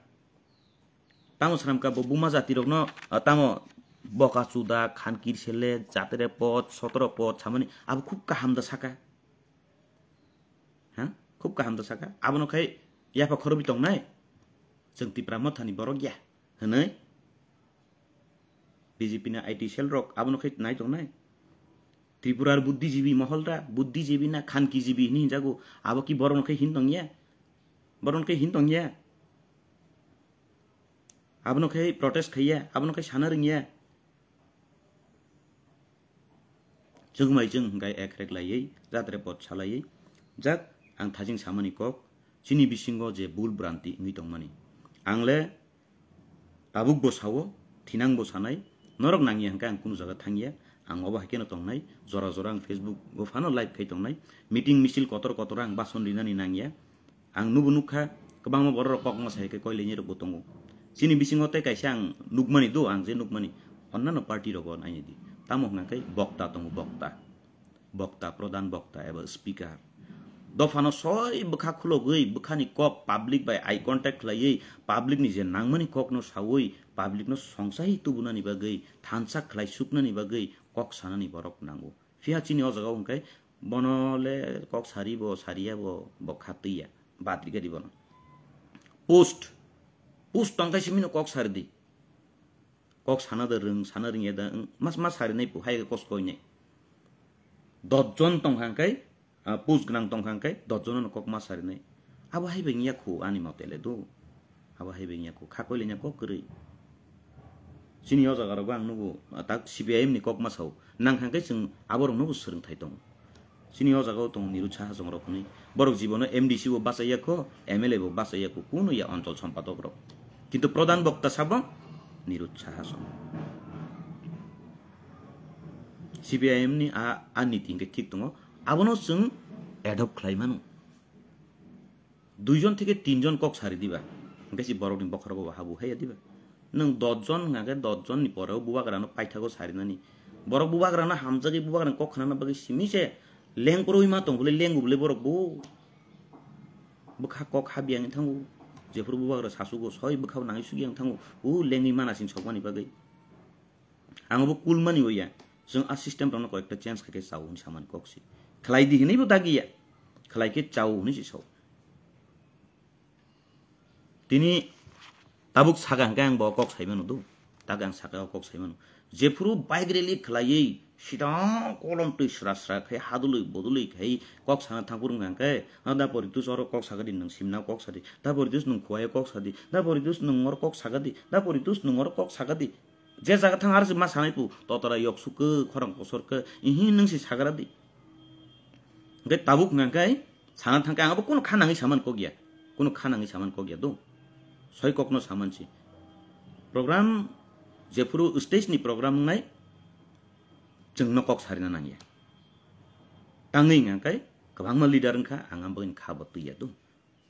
Tamo swnamkha bo buma jati rokno, ah, tamo boka chuda, khankir sele, jatre pot, sotro pot samani abo khub kaham da saka. Ha? Khub kaham da saka. Abono khai yapha khorobwi tongnai. Chwng Tipra Mothani borok ya. Hwnwi B J P ni I T cell rok abono khai nai tongnai. Tripura buddhijibi mohol da, buddhijibi na khankijibi hini hinjago. Abo ki borok no khai hin tongya? Borok no khai hin tongya? Abono khai protest khaiya, abono khai sana rwngya. Chwng bai chwng hwnkhe ekrek laiwi, jatre pot salaiwi, jak ang thajing samani kok, chini bisingo je bul branti wngwi tongmani. Ang le tabuk bo sao, Thinang bo sanai, norok nangya hwnkhe ang kunu jaga thangya, ang obo hai kheno tongnai, jora jora ang Facebook o phano live khai tongnai, meeting misil kotor kotor ang bason rinani nangya, ang nubo nukha, kwbangma borok rok kok masa hai khe koilaini rok bo tongo. Chini bisingo tei kaisa ang nukmani do, ang je nukmani, onnano party rogo naini di, tamo hwnkha khe bokta tongo, bokta. Bokta, pradhan bokta eba speaker. Dophano soi bwkha khulogwi, bwkhani kok public bai eye contact khlaiwi, public ni je nangmani kokno sawi, public no songchai tubunani bagwi, thansa khlai suknani bagwi kok sanani borok nango. Phiya chini o jaga o hwnkhe bono le kok sari bo, sariya bo, bo kha twiya, bad rikadi bono. Post, post tongkhe simino kok sari di. Kok sana da rwng, sana rwngya da, wng, mas, mas sari nai pu, hai kos koi nai. Dot jon tong kha hwnkhe, ah, post gwnang tong kha hwnkhe, dot jon no kok mas sari nai. Abo hai bai wngya khu ani mote le do. Abo hai bai wngya khu, kha koi le nya kok kwrwi. Chini o jaga rogo ang nugo, ah, tak C P I M ni kok ma sao. Nang kha hwnkhe chwng abo rok no bo swrwng thai tongo. Chini o jaga o tongo Nirud Saha chong rok hwnwi. Borok jibono M D C bo bachai ya kho, M L A bo bachai ya kho, kuno ya onchol sompatok rok. Kintu pradhan bokta sabo Nirud Saha chong. C P I M ni a, a niti hwnkhe thik tongo. Abono chwng adopt khlai mano. Duijon theke tinjon kok sari diba, hwnkhe si borokni bokhorogo bo habu haiya diba? Nwng dotjon hwnkha khe dotjonni poreo bubagrano paithago sarinani. Borok bubagrano hamjagwi bubagrani kok khnana bagwi simi se lengkorwi ma tong bwle, lengo bwle borok bo. Bwkha kok habiyangwi thango, jephuru bubagra sasugo soi bwkhao nangwi sugiyang thango, o lengwi mana sini sokmani bagwi. Ang bo cool mani oya. Chwng a system rokno koyekta change khaikhe chao hwnwi samani kok si. Khlai di hwnwi bo dagiya. Khlai khe chao hwnwi si sao. Tini tabuk saka hwnkhe ang bo kok sai mano do. Tak ang saka o kok sai mano. Jephuru bike rally khlaiwi sida kolom twi sra sra khai hadului bodului khai kok sana thangphuru hwnkhe, "Ah, da poritus oro kok saka di, nwng simna kok sa di. Da poritus nwng khuaio kok sa di. Da poritus nwng oro kok saka di. Da poritus nwng oro kok saka di." Je jaga thang aro se ma sanai pu, totora yok suk khe, khorang kosor khe, ihi nwng se sagra di. Hwnkhe tabuk hwnkha khe sana thang khe ang abo kuno kha nangwi saman kok ya. Kuno kha nangwi saman kok ya do. Soi kokno saman si. Program jephuru stage ni program wngnai chwngno kok sarina nangya. Tangwi hwnkha khe kwbangma leader wngkha, ang abo kha bo twi ya do.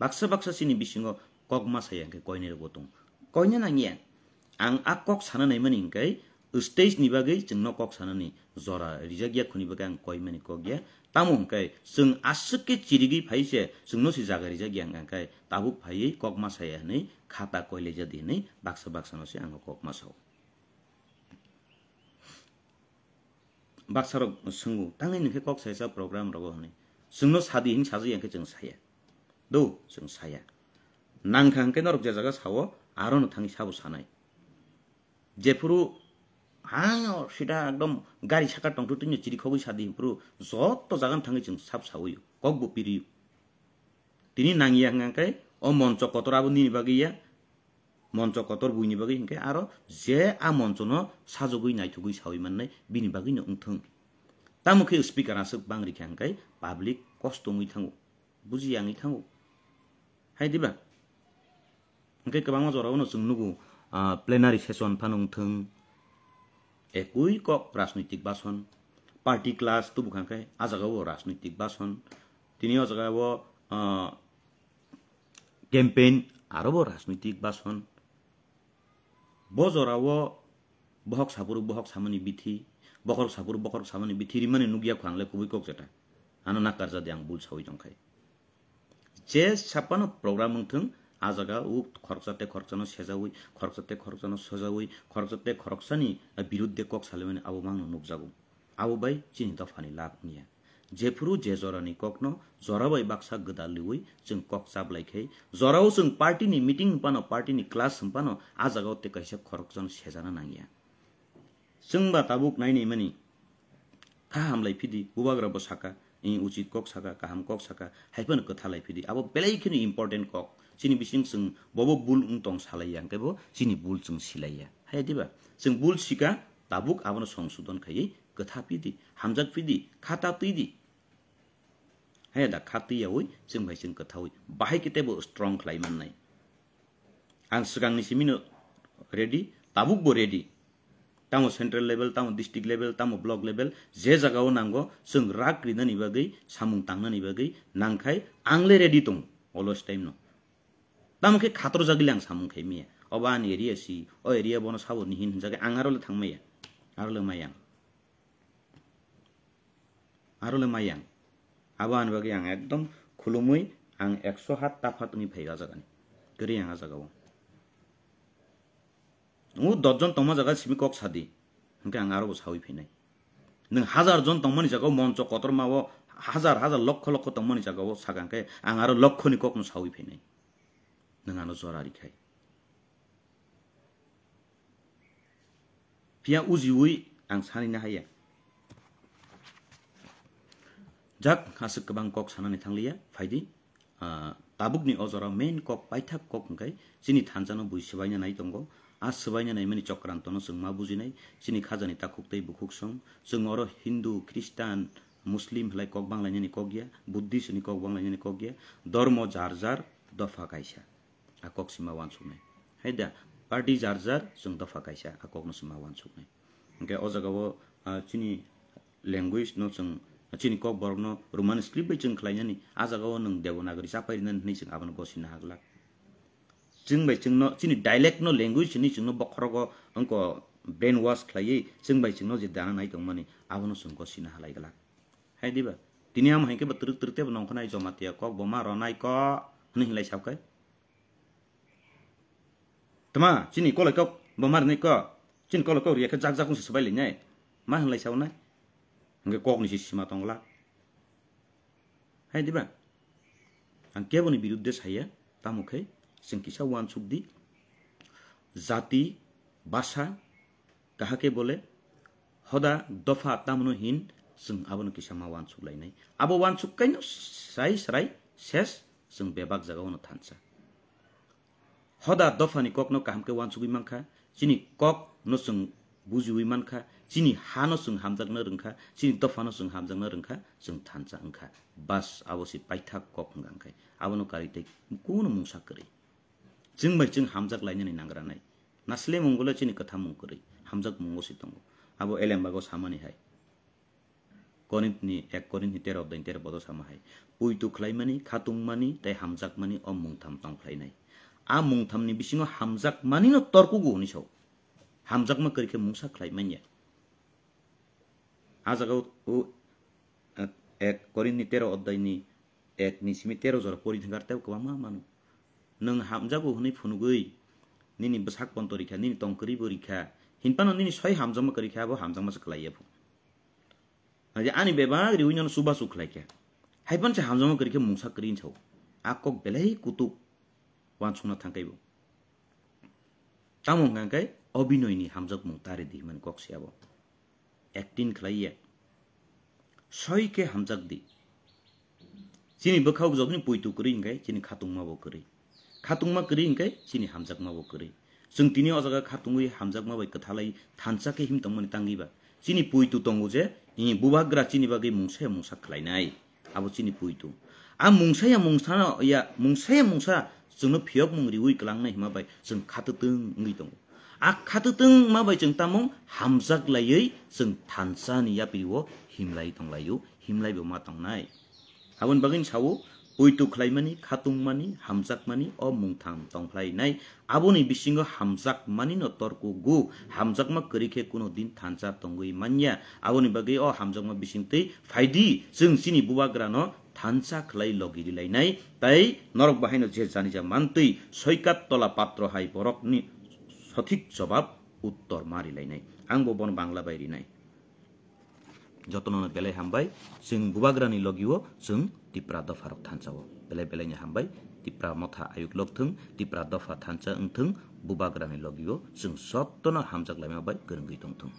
Baksa baksa chini bisingo kok ma saya hwnkhe koinai rokbo tongo. Koina nangya. Ang a kok sana naimani hwnkhe stage ni bagwi chwngno kok sanani jora rijak ya khuni bagwi ang koimani kok ya. Tamo hwnkhe chwng aswk khe chirigwi phai se chwngno se jaga rijak ya hwnkhe tabuk phaiwi kok ma saya hwnwi khata koilaijak di hwnwi baksa baksa no se ang kok ma sao. Baksa rok swngo, "Tangwi nwng khe kok saisa program rogo?" hwnwi. Chwngno sadi hwnwi sajak ya khe chwng saya. Do, chwng saya. Nangkha hwnkhe norok je jaga sao, aro no thangwi sabo sanai. Jephuru haino sida ekdom gari saka tongthu twino chirikhogwi sadi hinphuru joto jaga no thangwi chwng sab sawi, kok bo piri. Tini nangya hwnkhe o moncho kotor abo nini bagwi ya, moncho kotor buini bagwi hwnkhe aro je a monchono sajagwi naithogwi sawi mannai bini bagwino wngthung. Tamo khe speaker aswk bang rikha hwnkhe public kosto wngwi thango, bujiya wngwi thango. Hai diba? Hwnkhe kwbangma jorao no chwng nugo, ah, plenary session phano wngthung, ekui kok rajnoitik bason, party class tubu kha hwnkhe a jagao rajnoitik bason, tini o jagao, ah, campaign aro bo rajnoitik bason. Bo jorao bohok saphuru bohok samani bithi, bokhorok saphuru bokhorok samani bithi rimani nukya kho ang le kubui kok jeta. Ano nakarja di ang bul sawi tongkhai. Je saphano program wngthung, a jaga o khoroksa tei khoroksano sejawi, khoroksa tei khoroksano sejawi, khoroksa tei khoroksani birudde kok salimani abo mangno nukjago. Abo bai chini dophani lab wngya. Jephuru je jorani kokno jora bai baksa gwdal riwi chwng kok chablai khai, jorao chwng party ni meeting hwnphano, party ni class hwnphano, a jagao tei kaisa khoroksano sejana nangya. Chwngba tabuk nainaimani kha hamlai phidi, bubagra bo saka, "Ih, uchit kok saka, kaham kok saka," hai phano kwthalai phidi. Abo belai kheno important kok. Chini bising chwng bobo bul wng tong salaiya, hwnkhe bo chini bul chwng silaiya. Hai diba? Chwng bul sika, tabuk abono songsodon khaiwi kwtha phidi, hamjak phidi, kha ta twidi. Hai da kha twiyawi chwng bai chwng kwthawi bahai khe teibo strong khlai mannai. Ang swkangni simino ready, Tabuk bo ready. Tamo central level, tamo district level, tamo block level, je jaga o nango, chwng rak rinani bagwi, samung tangnani bagwi, nangkhai ang le ready tong, always time no. Tamo khe khator jagwi le ang samung khai maya. Obo ani area si, o area bono sabo ni hin hinjagwi ang aro le thang maya. Aro le maya ang. Aro le maya ang. Abo ani bagwi ang ekdom khulumui ang ekso hat tapha tongwi phai o jagani. Kwrwi ang a jaga o. O dos jon tongma jaga simi kok sadi. Hwnkhe ang aro bo sawi phainai. Nwng hazar jon tongmani jaga o moncho kotorma o hazar hazar lokho lokho tongmani jaga o saka hwnkhe ang aro lokho ni kok no sawi phainai. Nwng ano jora rikhai. Phiya ujiwi ang sanina haya. Jak aswk kwbang kok sanani thangliya, phaidi. Ah, tabukni o jora main kok, paithak kok hwnkhe chini thansa no bui swbaina nai tongo. A swbaina naimani chokranto no chwng ma bujinai. Chini khajani takhuk tei bukhuk song. Chwng oro Hindu, Khristan, Muslim hwlai kok banglainani kok ya, Buddhist ni kok banglainani kok ya. Dormo jar jar dopha kaisa. A kok sima wansuknai. Hai da, party jar jar chwng dopha kaisa, a kok no sima wansuknai. Hwnkhe o jaga o, ah, chini language no chwng, chini kok borok no Roman script bai chwng khlainani, a jaga o nwng Devanagari chapai rinani hwnwi chwng abono gosina haglak. Chwng bai chwng no, chini dialect no language hwnwi chwng no bokhorok o wngko brainwash khlaiwi chwng bai chwng no je dana nai tongmani, abono chwng gosina halai glak. Hai diba? Tini amo hai khe bo twrwk twrwk tei bo nongkhornai Jomatia kok, bo ma ronai kok hwnwi hinlai sa khe. Tma, chini kolai kok, bo ma ronai kok, chini kolai kok riya khe jak jak wngse swbai lainai. Ma hinlai sa nai? Hwnkhe kok ni si sima tongla. Hai diba? Ang kebo ni birudde saya, tamo khe chwng kisa wansuk di. Jati, basa, kahake bole, hoda, dopha, tamno hin, chwng abono kisa ma wansuk lainai. Abo wansuk kaino srai srai ses, chwng bebak jaga ono thansa. Hoda dophani kokno kaham khe wansugwi mankha, chini kokno chwng bujiwi mankha, chini hano chwng hamjakna rwngkha, chini dophano chwng hamjakna rwngkha, chwng thansa wngkha. Bas, abo se paithak kok hwnka hwnkhe. Abono karwi tei kunu mungsa kwrwi. Chwng bai chwng hamjak lainani nangranai. Nasle mungole chini kwthamung kwrwi, hamjakmungo se tongo. Abo elembago samani hai. Korinthni, ek Korinthni tero odai tero bodo sama hai. Puitu khlaimani, khatungmani, tei hamjakmani o mungtham tong khlainai. A mungthamni bisingo hamjakmanino torkugo hwnwi sao. Hamjakma kwrwi khe mungsa khlai manya. A jaga o, o, ek Korinthni tero odaini ek ni simi tero jora pori thangkar tei kwbangma mano. Nwng hamjago hwnwi phunugwi nini bwsak ponto rikha, nini tong kwrwi bo rikha. Hinphano nini soi hamjakma kwrwi kha, abo hamjakma se khlai ya phu. Haje ani bebak riwi nono chubachu khlai khe. Haiphano se hamjakma kwrwi khe mungsa kwrwi hinwi sao. A kok belai kutuk wansukna thangkhai bo. Tamo hwnkha khe obinoini hamjakmung tari di hwnmani kok se abo. Acting khlai ya. Soi khe hamjak di. Chini bwkhao jotoni puitu kwrwi hwnkhe chini khatungma bo kwrwi. Khatungma kwrwi hwnkhe chini hamjakma bo kwrwi. Chwng tini o jaga khatungwi hamjakma bai kwthalai thansa khe him tongmani tangwi ba. Chini puitu tongo je, i bubagra chini bagwi mungsa ya mungsa khlainai. Abo chini puitu. A mungsa ya mungsa ya, mungsa ya mungsa chwngno phiyokmung riwi kwlangnai hima bai chwng khatwtwng wngwi tongo. A khatwtwng ma bai chwng tamo hamjak laiwi chwng thansa ni yapri o himlai tonglaio, himlai bo ma tongnai. Aboni bagwi sao, puitu khlaimani, khatungmani, hamjakmani o mungtham tongkhlainai. Aboni bisingo hamjakmani no torkugo, hamjakma kwrwi khe kuno din thansa tongwi manya. Aboni bagwi o hamjakma bisingtwi phaidi, chwng chini bubagrano thansa khlai logi rilainai, tai norok bahaino je janija mantwi soikat tola patro hai borokni sothik jobab uttor ma rilainai. Ang bo bono Bangla bai rinai. Jotono belai hambai, chwng bubagrani logio chwng Tipra dopharok thansa o. Belai belai ni hambai, Tipra motha ayuk lokthwng, Tipra dopha thansa wngthwng, bubagrani logio chwng jotono hamjak laima bai kwrwngwi tongthwng.